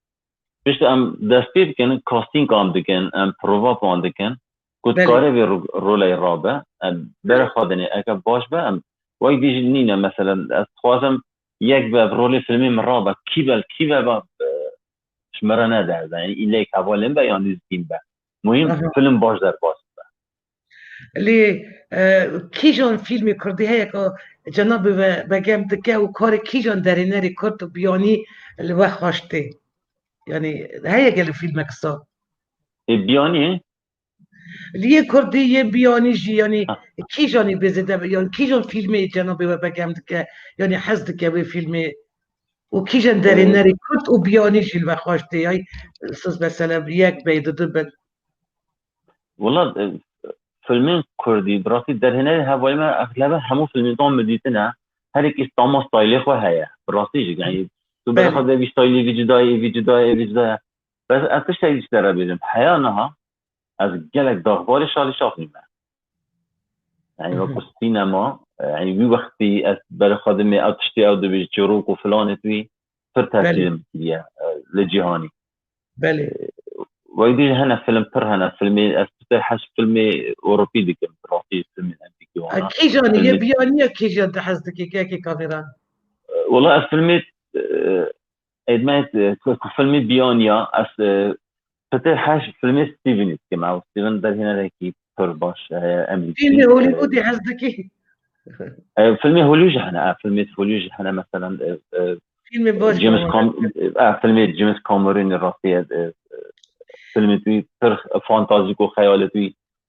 Piştî em dest pê dikin, castingan dikin, em prova wan dikin, ku Belê. dikare vê ro-, roleyê rabe, em berê xwe dinê, eke baş be, em wek dî jî nîne, mesela ez dixwazim yek be, rolê filmê min rabe, kî be, kî be, be, e, ji min re nede, yanî îlek hevalên be yan nêzikîn be. Muhîm Aha. film baş derbas be. Lê, e, kîjan fîlmê kurdî heye ku cenabê we begem dike û karê kîjan derhênerê kurd û biyanî li we xweş tê? Yanî heye gelê fîlmek sa? Ê, biyanî? Li yê kurdî, yê biyanî jî, yanî Ha. kîjanî bê zêde, yanî kîjan fîlmê cenabê we begem dike, yanî hez dike wê fîlmê û kîjan Ee, derhênerê kurd û biyanî jî li we xweş tê? Yay siz mesela yek bey, didu bin. Wela, e, filmên kurdî, bi rastî derhênerê hevalê me exlebe hemû filmên wan min dîtine. Her yekî tama staylê xwe heye. Bi rastî jî, yanî tu Belê. berê xwe de vî staylê, vî cudayê, vî cudayê, vî cudayê. Bes ez tiştek jî te re bêjim. Heya niha ez gelek daxbarê Şalî Şaf nîme. Yanî Hı hı. wekî sînema, e, yanî wî wextî ez berê xwe dimê ew tiştê ew dibêje çîrok û filanê tu wî pir tesîr Belê. min kiriye, e, li cîhanî. Belê. E, wek dî jî hene film pir hene. Filmê, ez pir hez filmê Ewropî dikim. Rastî filmên Amerîkî wana. Ha, kîjanî, yê Filmê biyanî ya kîjan te hez dikî, kekê Kamîran? E, wela ez filmê, e, êdmeyt, e, ku, ku filmê biyaniya, ez, e, pitir heş filmê Stevenî dikim. Ew Steven derhênerekî pir baş, e, Amerîkî, Fîlmê e, Hollywoodê hez dikî? E, filmê Hollywood jî hene, e, filmê Hollywood jî hene, mesela, e, e, Fîlmê baş James bû. Cam-, e, filmê James Cameronî rastî ye, e, e, filmê tu pir fantazîk û xeyalê tu,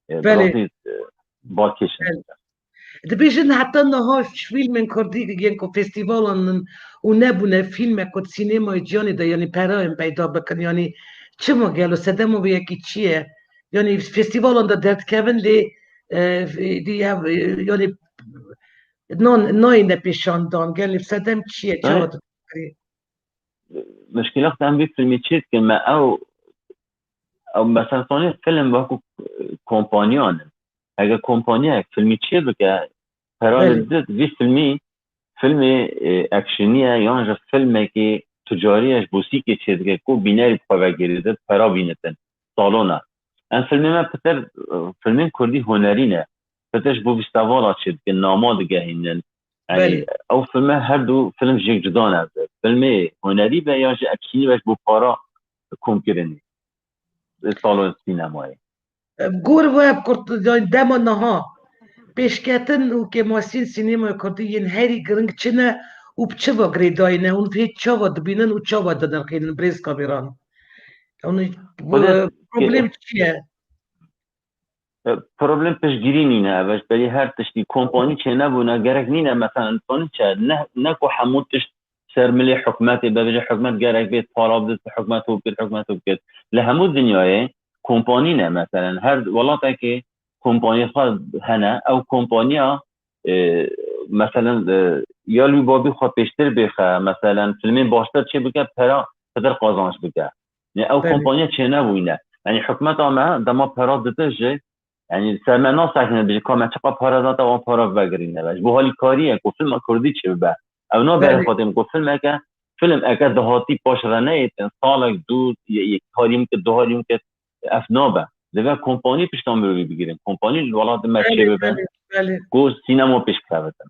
e, Belê. rastî, e, bakêş in. Belê. Dibêjin heta niha fîlmên kurdî yên ku festîvalan in û nebûne fîlmek ku di sînemayê cîhanê de, yanî perayên peyda bikin, yanî çima gelo sedema wê yekî çi ye? Yanî festîvalan de derdikevin lê, e, dî ev, e, yanî nan-, nayêne pêşandan. Gelê sedem çi ye? Çawa Yanî, tu dikarî? Mişkîla em vê filmê çê dikin me ew, ew mesela zanî film wekû, e, kompaniyan in. Eger kompaniyek filmî çê bike, pera Belê. li didit vî filmî, filmê, e, ekşinî ye yan jî filmekî ticarî ye, ji bo sîkê çê dike ku bînerî bi xwe vegirî, didit pera bînitin. Salona. Em filmê me pitir, e, filmên kurdî hunerî ne. Pitir ji bo festîvala çê dikin, nama digehînin. Yanî Belê. ew filme her du film ji yek cuda ne. Filmê hunerî be yan jî ekşinî be ji bo para komkirinê. Salon sînemayê. Gor ve kurt, yani dema niha pêşketin û kêmasiyên sînemayê kurdî yên herî giring çi ne û bi çi ve girêdayî ne? Hûn vê çawa dibînin û çawa dinirxînin birêz Kamîran? Yani, Xwedê e, problem çi ye? E, problem piştgirî nîne, ev ji berî her tiştî kompanî çênebûne, gerek nîne, mesela, insanî çi, ne, ne ku hemû tişt ser milê hikûmetê be, bêje hikûmet gerek bêt para bidit, hikûmet û bikir, hikûmet û bikir. Li hemû dinyayê kompanî ne, mesela, her welatekê kompanî xwe hene, ew kompaniya, e, mesela, e, ya li wî babî xwe pêştir bêxe, mesela, filmên baştir çê bike, pera pitir qazanç bike. Ne ew Belê. kompaniya çênebûyne. Yani hikûmeta me dema pera dite jî, yani ser me nasekine, dibêje ka me çiqa para date, wan para vegirîne. Ji bo halîkariyê ku filma kurdî çêbibe. Ev nabe Belê. xwedên ku filmeke, film eke dahatî paş re neyêtin, salek dû, ye-, yek halî min kir, du halî min kir, ev nabe. Divê kompanî pişta mirovî bigirin. Kompanî li welatê me Belê, çêbibin. belê, belê. Ku sînema pêş bikevitin.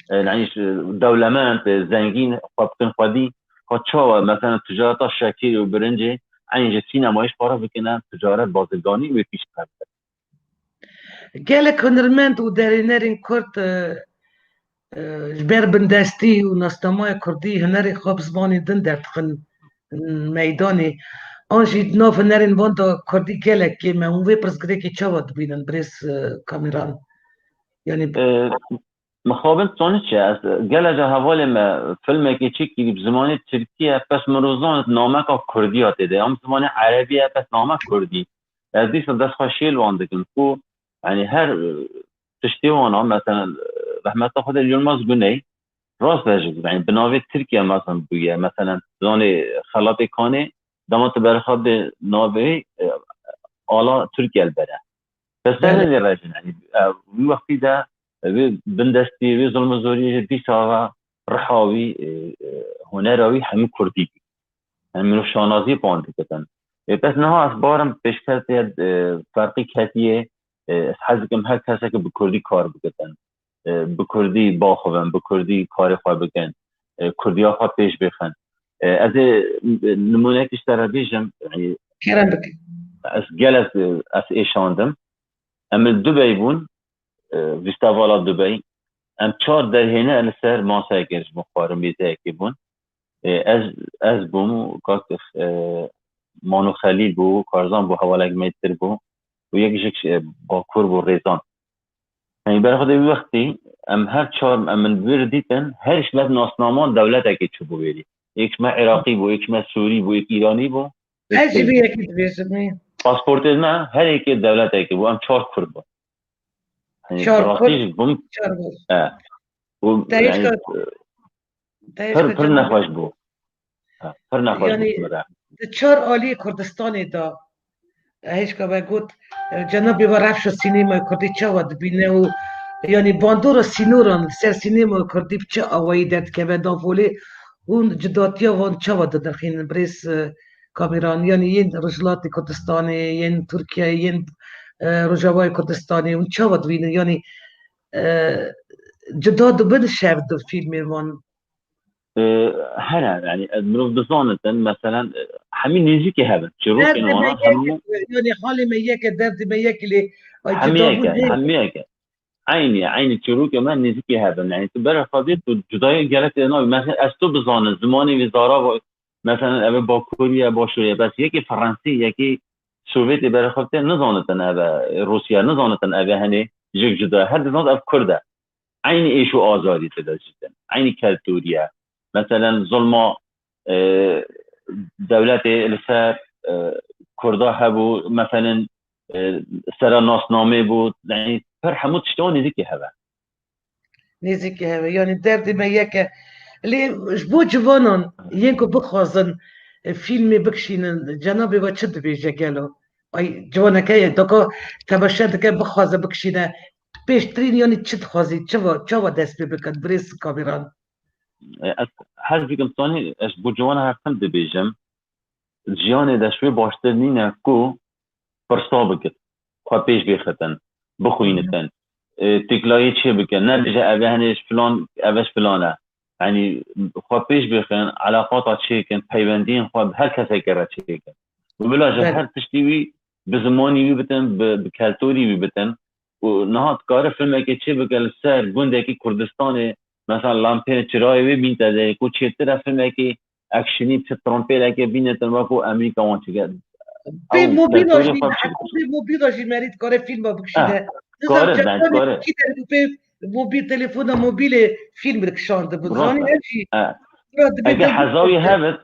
E, yani, e, dewlemend, e, zengîn, xwe bikin xwedî, xwe çawa, mesela, ticareta şekirê û birincê, eyn ji sînemayê ji para bikine, ticaret bazirganî wê pêş bikevin. Gelek hunermend û derênerên kurd, e, e, ji ber bindestî û nasnameya kurdî hunerê xwe bi zimanê din derdixin meydanê. An jî di nav hunerên van de kurdî gelek kêm e. Hûn vê pirsgirêkê çawa dibînin, birêz, e, Kamîran? Yani E, Mixabin Toniçe, ez gelek ca hevalê me filmekê çêkirî bi zimanê tirkî ye, pes min ro zanit nameka kurdî ya tê de, em zimanê erebî ye, pes namek kurdî. Ez dîsa dest xwe şêl wan dikim ku, yani, her, e, tiştê wana, mesela, e, rehmeta Xwedê Yilmaz Guney, rast be ji, yani, bi navê Tirkiye mezin bûye. Mesela, zanê Xelatê Kanê, dema tu berxwe dê navê, e, ala Tirkiye li bere. Bes Belê. Belê lê rejin, yani, e, wî wextî de, e, wê bindestî, wê zulm û zoriyê jî dîsa ve riha wî, e, e, hunera wî hemî kurdî bû. Yani, mirov şanaziyê pan dikitin. E, bes niha ez barim pêşketiye, e, ferqî ketiye, e, ez hez dikim her keseke bi kurdî kar bikitin. E, bi kurdî baxivin, bi kurdî karê xwe bikin, e, kurdiya xwe pêş bixin. E, ez ê nimûnekî ji te re bêjim, yani, Kerem bike. ez gelek, e, ez êşandim. Em li Dubey bûn, e, festivala Dubey. Em çar derhêne li ser maseyekê ji bo xwarin mêzeyekê bûn. E, ez, ez bûm, kak, e, Mano Xelîl bû, Karzan bû, hevalek me tir bû. Û yek jî, e, Bakur bû, Rêzan. Yani, berxwedê wî wextî em her çar, em min bi wê re dîtin, her ji me nasnama dewletekê çûbû wêrî. Yek ji me Iraqî bû, yek ji me Sûrî bû, yek Îranî bû, yek Ez jî Tirk. vê yekê dibêjim, ê. Pasportê me her yekê dewletekê bû, em çar Kurd bûn. Yani, Çar rastî Kurd, jî bûm, çar Kurd. e, û, Te yani, hêşka, te pir, hêşka pir canım. nexweş bû. Ha, pir nexweş Yani, bû min re. Di çar aliyê Kurdistanê de, hêşka me got, e, cenabê we rewşa sînemayê kurdî çawa dibîne û, yani, bandora sînoran li ser sînemayê kurdî bi çi awayî derdikeve nav holê, hûn cudatiya wan çawa dinirxînin, birêz, e, Kamîran? Yani, yên Rojhilatê Kurdistanê, yên Tirkiyeyê, yên, e, Rojavayê Kurdistanê, hûn çawa dibînin? Yani, e, cuda dibin şev di fîlmê wan? E, here, yani, ez mirov bizanitin, meselen, e, hemî nêzîkî hebin. Çîrokên Derdê me wana yek hemû e, yani halê me yek e, derdê me yek e lê, ay, hemî yek e, cudabûn hê. hemî yek e. Eynî, eynî çîrokê me nêzîkî hebin. Yani, tu berê xwe dê, tu cudayê gelek tê nabî. Mesela, ez tu bizanin, zimanê wî zara va-, mesela, ev ê Bakurî ye, Başûrî ye. Bes yekê Fransî, yekê Sovyetê berê xwe tê nizanitin ev e, Rûsya, nizanitin ev ê henê jêk cuda ye. Her dizanit ev Kurd e. Eynî êş û azarî tê de jî din. Eynî keltûrî ye. Meselen, zulma, e, dewletê li ser, e, Kurda hebû, meselen, e, sera nasnamê bû, yani, pir hemû tiştê wan nêzîkî hev e. Nêzîkî hev e. Yani, derdê me yek e. Lê ji bo ciwanan yên ku bixwazin, e, fîlmê bikişînin, cenabê we çi dibêje gelo? Ay, ciwaneke ye, daka tebeşe dike, bixwaze bikişîne. Pêştirîn, yani, çi dixwazî, çi va, çawa dest pê bikin, birêz Kamîran? E, ez her dikim, Tonî, ez bo ciwana her tim dibêjim, jiyanê de ji wê baştir nîne ku pirsa bikin, xwe pêş bêxitin, bixwînitin, e, têklayî çê bikin, nebêje ev ê henê ji filan, ev ê ji filan e. Yanî xwe pêş bêxin, eleqata çêkin, peywendiyên xwe bi her kesekê re çêkin. Û bila ji Belê. her tiştî wî bi zimanî wî bitin, bi, bi keltorî wî bitin. Û niha dikare filmekê çê bike li ser gundekî Kurdistanê, mesela lempê çirayê wê bîn te de, ku çêtir e filmekî ekşinî, çi trompêleke bîne te, weko Amerîka wan çike. Pê Ew mobîla keltorê jî, xwe heta çike. Pê mobîla jî merî dikare fîlma bikişîne. Eh, Nizam kare, ben çakanê kare. Bikî der û pê mobîl, telefona mobîlê fîlm dikişandibû. Rast Zanî e. Ev jî Eh. Bira dibê Ege te heza wî hebit,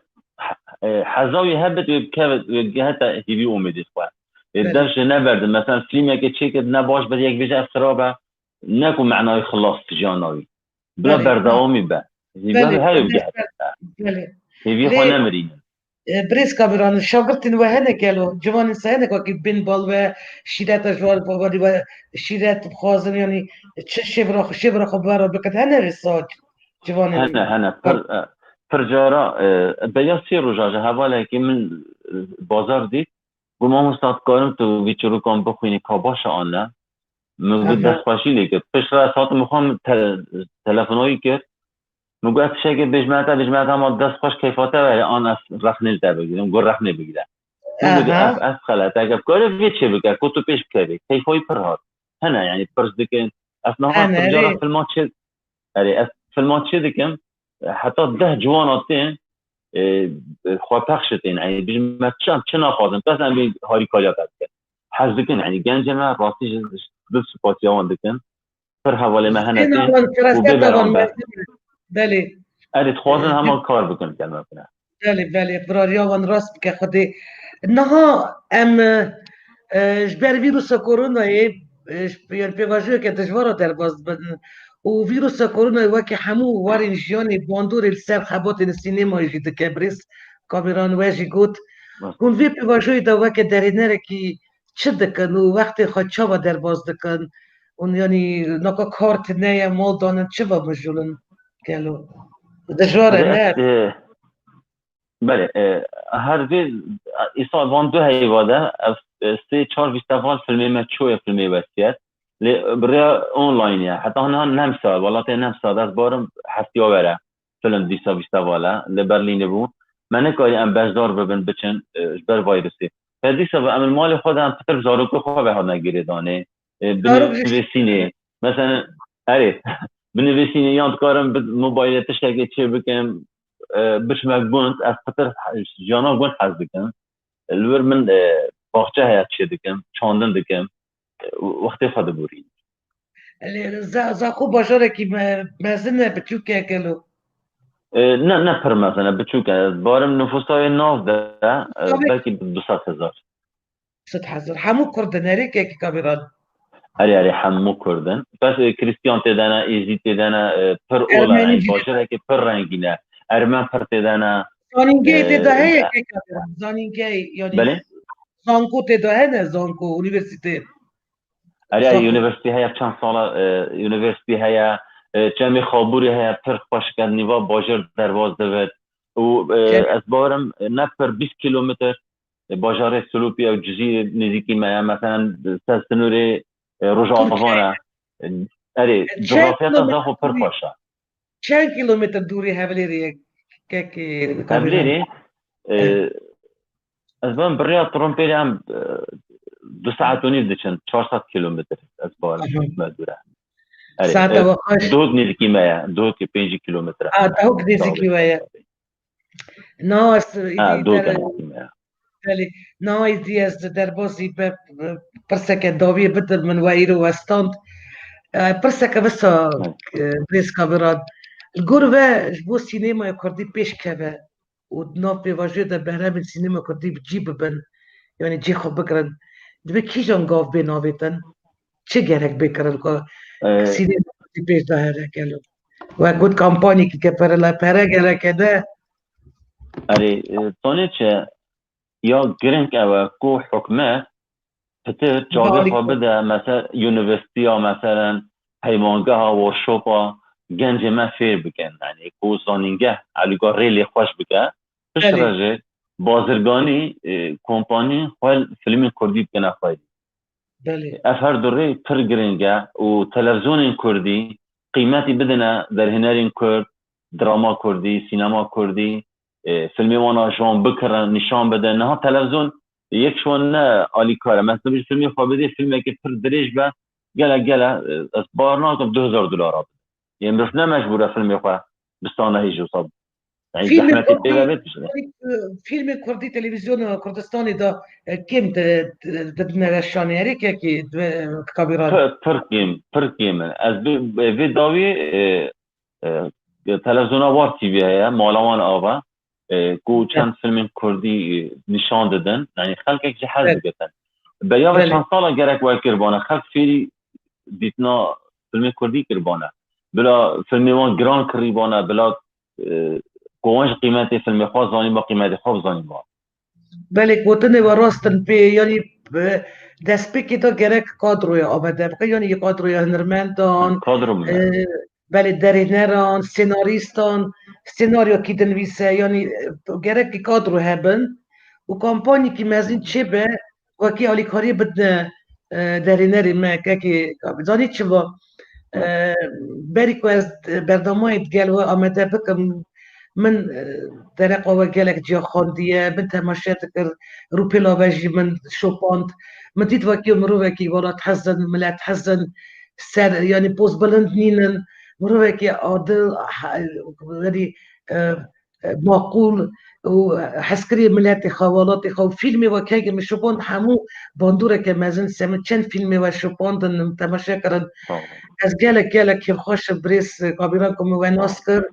e, heza wî hebit, wê bikevit, wê heta hîvî umêdê xwe. Ê Belê. Dev ji neberdin. Mesela fîlmeke çêkir ne baş be, yek bêje ev xirab e. Ne ku menayê xilas jiyana wî. Bila Belê. Berdewamî be. Hîvî Belê. Heye Belê. Bigere. Belê. Hêvî xwe Lê, nemirînin. e, birêz Kabiran, şagirtên we hene gelo? Ciwanên se hene ku wekî bin bal we, şîreta ji wan bawarî we, şîret bixwazin, yanî çi şêvra xwe, şêvra xwe bi we re bikin? Hene vê sac ciwanên Hene, hene. Pir, e, pir cara, e, beya sê roja ji hevalekî min, e, bazar dît. Got, "Mamosta, dikarim tu vî çîrokan bixwînî, ka baş e an ne?" Min got, Aha. "Destxweşî lê kir." Piştre ez hatim xwe min te-, telefona wî kir. Min got, "Ez tiştekê bêjme te, bêjme te, ama destxweş keyfa te were, an ez rexnê li te bigîrim." Got, "Rexnê bigire." Min got, Aha. "Ez, ez xeleteke bikare vê çê bike, ku tu pêş bikevî." Keyfa wî pir hat. Hene, yanî pirs dikin. Ez niha Hene, pir cara erê. Filma çê, erê, ez filma çê dikim, heta deh ciwana tên, e, xwe pexşitên, yanî, bijî me çi, em çi naxwazin, bes em bê harîkariya te dikin. Hez dikin, yanî, gencê me rastî ji, ji dil spasiya wan dikin. Pir hevalê me hene Sê tên navan, û bê firaseta van beraber. Mezin e. Belê. Erê, dixwazin E, heman kar bikin, gel me bine. Belê, belê, birariya wan rast bike Xwedê. Niha em, e, ji ber vîrusa koronayê, e, ji, yani pêvajoyeke dijwar re derbas dibin. Û vîrusa koronayê weke hemû warên jiyanê bandorê li ser xebatên sînemayê jî dike, birêz Kabiran we jî got. Rast. Hûn vê pêvajoyê de weke derênerekî çi dikin û wextê xwe çawa derbas dikin? Hûn, yanî, naka kar tune ye, mal danin, çi ve mijûlin gelo? Dijwar e, Erê, ne? ez, e, Belê, e, her vê, e, îsal van du heyva de, ev, e, sê çar fîsteval filmê me çûye, filmê Wesiyet. Lê bi rêya online ye. Heta niha nemsa, welatê nemsa, ez barim heftiya were film dîsa fîsteval e, li Berlînê bû. Me nekarî em beşdar bibin, biçin, e, ji ber vayrusê. Te dîsa bi em li malê xwe de em pitir zarokê xwe ve hatine girêdanê. E, bi Zarok ji nivîsînê. Mesela, erê, bi nivîsînê yan dikarim bi mobaylê tiştekê çê bikim, e, biçime gund, ez pitir jiyana gund hez dikim. Li wir min, e, baxçe heye çê dikim, çandin dikim, e, wextê xwe diborînim. Lê Za-, Zaxo bajarekî me-, mezin e, biçûk e gelo? E, ne, ne pir mezin e, biçûk e. Ez barim nifûsa wê nav de, e, Tabii. belkî du sed hezar. Sed hezar. Hemû Kurd in, erê kekî Kabiran. Erê, erê, hemû Kurd in. Bes, e, Kristiyan tê de ne, Êzî tê de ne, e, pir ola, Ermenî yani, jî. Bajarekî pir rengîn e. Ermen pir tê de ne. Zanîngehê tê de E, heye e, kek Kabiran. Zanîngehê, yani, Belê? Zanko tê de hene, Zanko, unîversîte. Erê, erê, Zanko. Unîversîte heye, çend sala, e, unîversîte heye, e, çemê Xabûrê heye, pir xweşik e, nîva bajêr derbas divit. Û, e, Çem- ez bawerim, e, ne pir bîst kîlometr, e, bajarê Silopî ew Cizîrê nêzîkî me ye, meselen, ser sinûrê, e, Rojava Tirkiye. Ne. E, erê, E, çend cografyata kîlometr Zaxo pir dûrî, xweş e. Çend kîlometr dûrî Hewlêrê ye, kekê Kabiran? Hewlêrê, e, Evet. ez barim bi rêya trompêlê em, e, du saet û nîv diçin, çar sed kîlometr ez barim Aha. me dûr e. Erê, Saeta e, we xweş. Dihok nêzîkî me ye, Dihokê pêncî kîlometr e. A, Dihok nêzîkî we ye. Na, ez Ha, êdî Dihok der-, e nêzîkî me ye. Belê. Na, êdî ez derbasî be, be, pirseke dawiyê bidim, min we îro westand. E, pirseke wisa, Hı. e, birêz Kabiran. Li gor we ji bo sînemaya kurdî pêş keve û di nav pêvajoyê de berhemên sînema kurdî bi cî bibin, yanî cî xwe bigirin, divê kîjan gav bên avêtin? Çi gerek bê kirin ku Ee, sînema kurdî pêş de here gelo? We got kampanîkî ke pere la pere gereke de. Erê, e, tonê çi ya giring ew e ku hikûmet pitir çavê Balî xwe ku. Bide, mesela, unîversîteya, mesela, peymangeha, workshopa gencê me fêr bikin. Yanî ku zanîngeh, elûga rê lê xweş bike. Piştre Belê. Jî bazirganî, e, kompanî xwe filmên kurdî bikine xwedî. Belê. Ev her du rê pir giring e û televîzyonên kurdî qîmetî bidine derhênerên kurd, drama kurdî, sînema kurdî, e, filmê wan a ji wan bikirin, nîşan bidin. Niha televîzyon Yek ji wan ne alîkar e. Mesela bir filmê xwe bidê, filmekî pir dirêj be, gelek gele, e, ez bawer nakim du hezar dolara bide. Yê mirov ne mecbûr e filmê xwe bi sanehî jî wisa. Yani Filmê zehmetê pê ve kurdî, bê tişt. Filmê kurdî televîzyona Kurdistanê de, e, kêm di, di, di, dine weşanê. Erê kekî, e, kabîran. Pir, pir kêm, pir kêm in. Ez bi, bi vê dawî, e, e, televîzyona War T V heye, Mala Wan Ava, e, ku çend filmên kurdî, e, nîşan didin. Yani xelkek jî hez Evet. digitin. Belê. Beriya ve çend sala gerek we kiribane. Xelk fêrî dîtina filmê kurdî kiribane. Bila filmê wan giran kirîbane, bila, e, ku wan ji qîmetê filmê xwe zanîba, qîmetê xwe bizanîba. Belê, gotinê we rast in pê, yanî, e, destpêkê de gerek kadroya amade bike, yanî yê kadroya hunermendan, Kadro bide. e, belê derêneran, senarîstan, senaryo kî dinivîse, yanî, e, gerek kadro hebin û kampanyekî mezin çêbe, wekî alîkariyê bidine, e, derênerê me, kekê, zanî çi va? E, berî ku ez bernamayê digel we amade bikim, min, e, dereqa we gelek ciya xwendiye, min temaşe dikir, rûpêla we jî min şopand. Min dît wekî mirovekî welathez in, milethez in, ser, yanî post bilind nînin, mirovekî adil, ha-, yanî, e, e, maqûl û hezkirê miletê xwe, welatê xwe û fîlmê we kekê min şopand hemû bandoreke mezin se min çend fîlmê we şopandin, min temaşe kirin. Sağ olun. Ez gelek, gelek kêfxweş im birêz, e, Kabîran ku min we nas kir.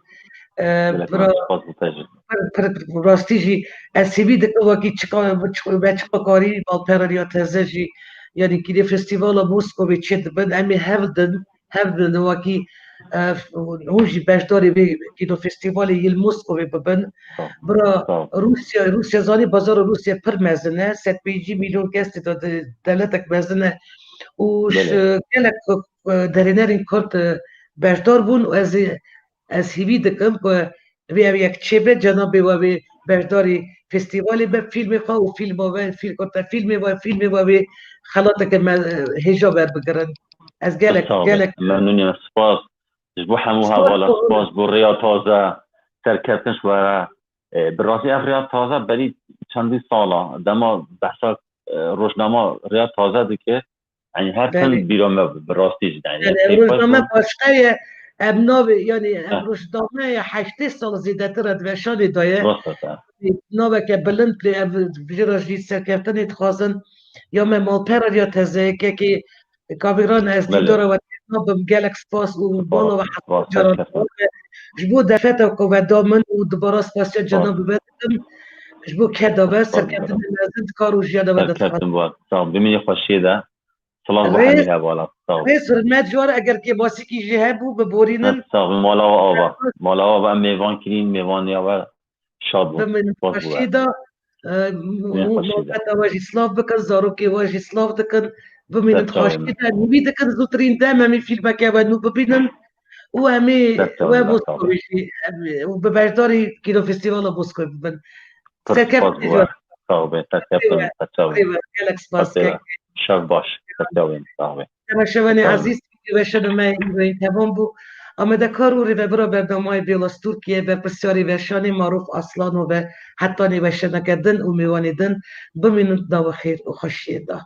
E, Gelek bira, spas bo te jî. Pir, pir, pir, rastî jî ez hêvî dikim wekî çiqa, çiqa, me çiqa karî malpera riya teze jî, yanî kî dê festîvala Moskovê çê dibin, em ê hev din, hev din wekî, e, hûn jî beşdarê vê kîno festîvalê yê li Moskovê bibin. Sağ ol. Bira Sağ ol. Rûsya, Rûsya zanî bazara Rûsya pir mezin e, sed pêncî milyon kes tê de, de, dewletek mezin e. Û Belê. ji gelek, e, derênerên Kurd, e, beşdar bûn û ez ê, ez hêvî dikim ku vê ev yek çêbe, cenabê we wê beşdarî festîvalê be, fîlmê xwe û fîlma we, fîl-, kurte fîlmê we, fîlmê we wê xelateke me, hêja werbigirin. Ez gelek, Sağ olun. gelek Memnûnî me. Spas. Ji bo hemû Spas hevala, olun. spas bo rêya taze, serkeftin ji we re. E, bi rastî ev rêya taze berî çendî sala, dema behsa, e, rojnama rêya taze dike, yani her tim Belê. bîra me bû, bi rastî jî, yani Yani, ev keyf xweş rojname bû. başqa ye, em navê, yani, ev Heh. rojname ye heştê sal zêdetir e di weşanê de ye. Rast e. Naveke bilind lê ev jê re jî serkeftinê dixwazin. Ya me malpera ya teze, kekê Kabîran, ez Belê. dîdara we têr nabim, gelek spas û Spas, bala we spas, heta caran serkeftin. Ji bo derfeta ku we da min û dubara spasiya Spas. cenabê we dikim. Ji bo keda we Spas, serkeftinê mezin di kar û jiyana we de dixwazim. Serkeftin we. Sağ ol. Bimînî xweşiyê de. Silav bo Rêz, hemî hevala. Sağ ol. rêz hurmet ji wan, eger kêmasîkî jî hebû, biborînin. Sağ ol. Mala we ava. Mala we ava, em mêvan kirîn, mêvaniya we şad bûn. Bimînin Spas bo we. xweşiyê de, e, Bimînin xweşiyê de. malbata we jî silav bikin, zarokê we jî silav dikin. Bimînin Ser çavê xweşiyê min. de, hêvî dikin zûtirîn dem em ê fîlmeke we nû bibînin. Û em ê Ser çavê we min, sağ ol. Moskovê jî, em ê, û bi beşdarî Kînofestîvala Moskovê bibin. Pir Serkeftin spas bo we. jî. Sağ ol, serkeftin Eyvallah. min, ser çavê min. Eyvallah. Gelek spas Hepê we. kek. Şev baş, ser çavê min, sağ ol. Temaşevanê Ser çavê min. ezîz, weşana me îroyîn temam bû. Amadekar û rêvebira bernameyê Bêlas Tirkiye, berpirsyarê weşanê Maruf Aslan û ve hetanê weşaneke din û mêvanê din bimînin di nava xêr û xweşiyê de.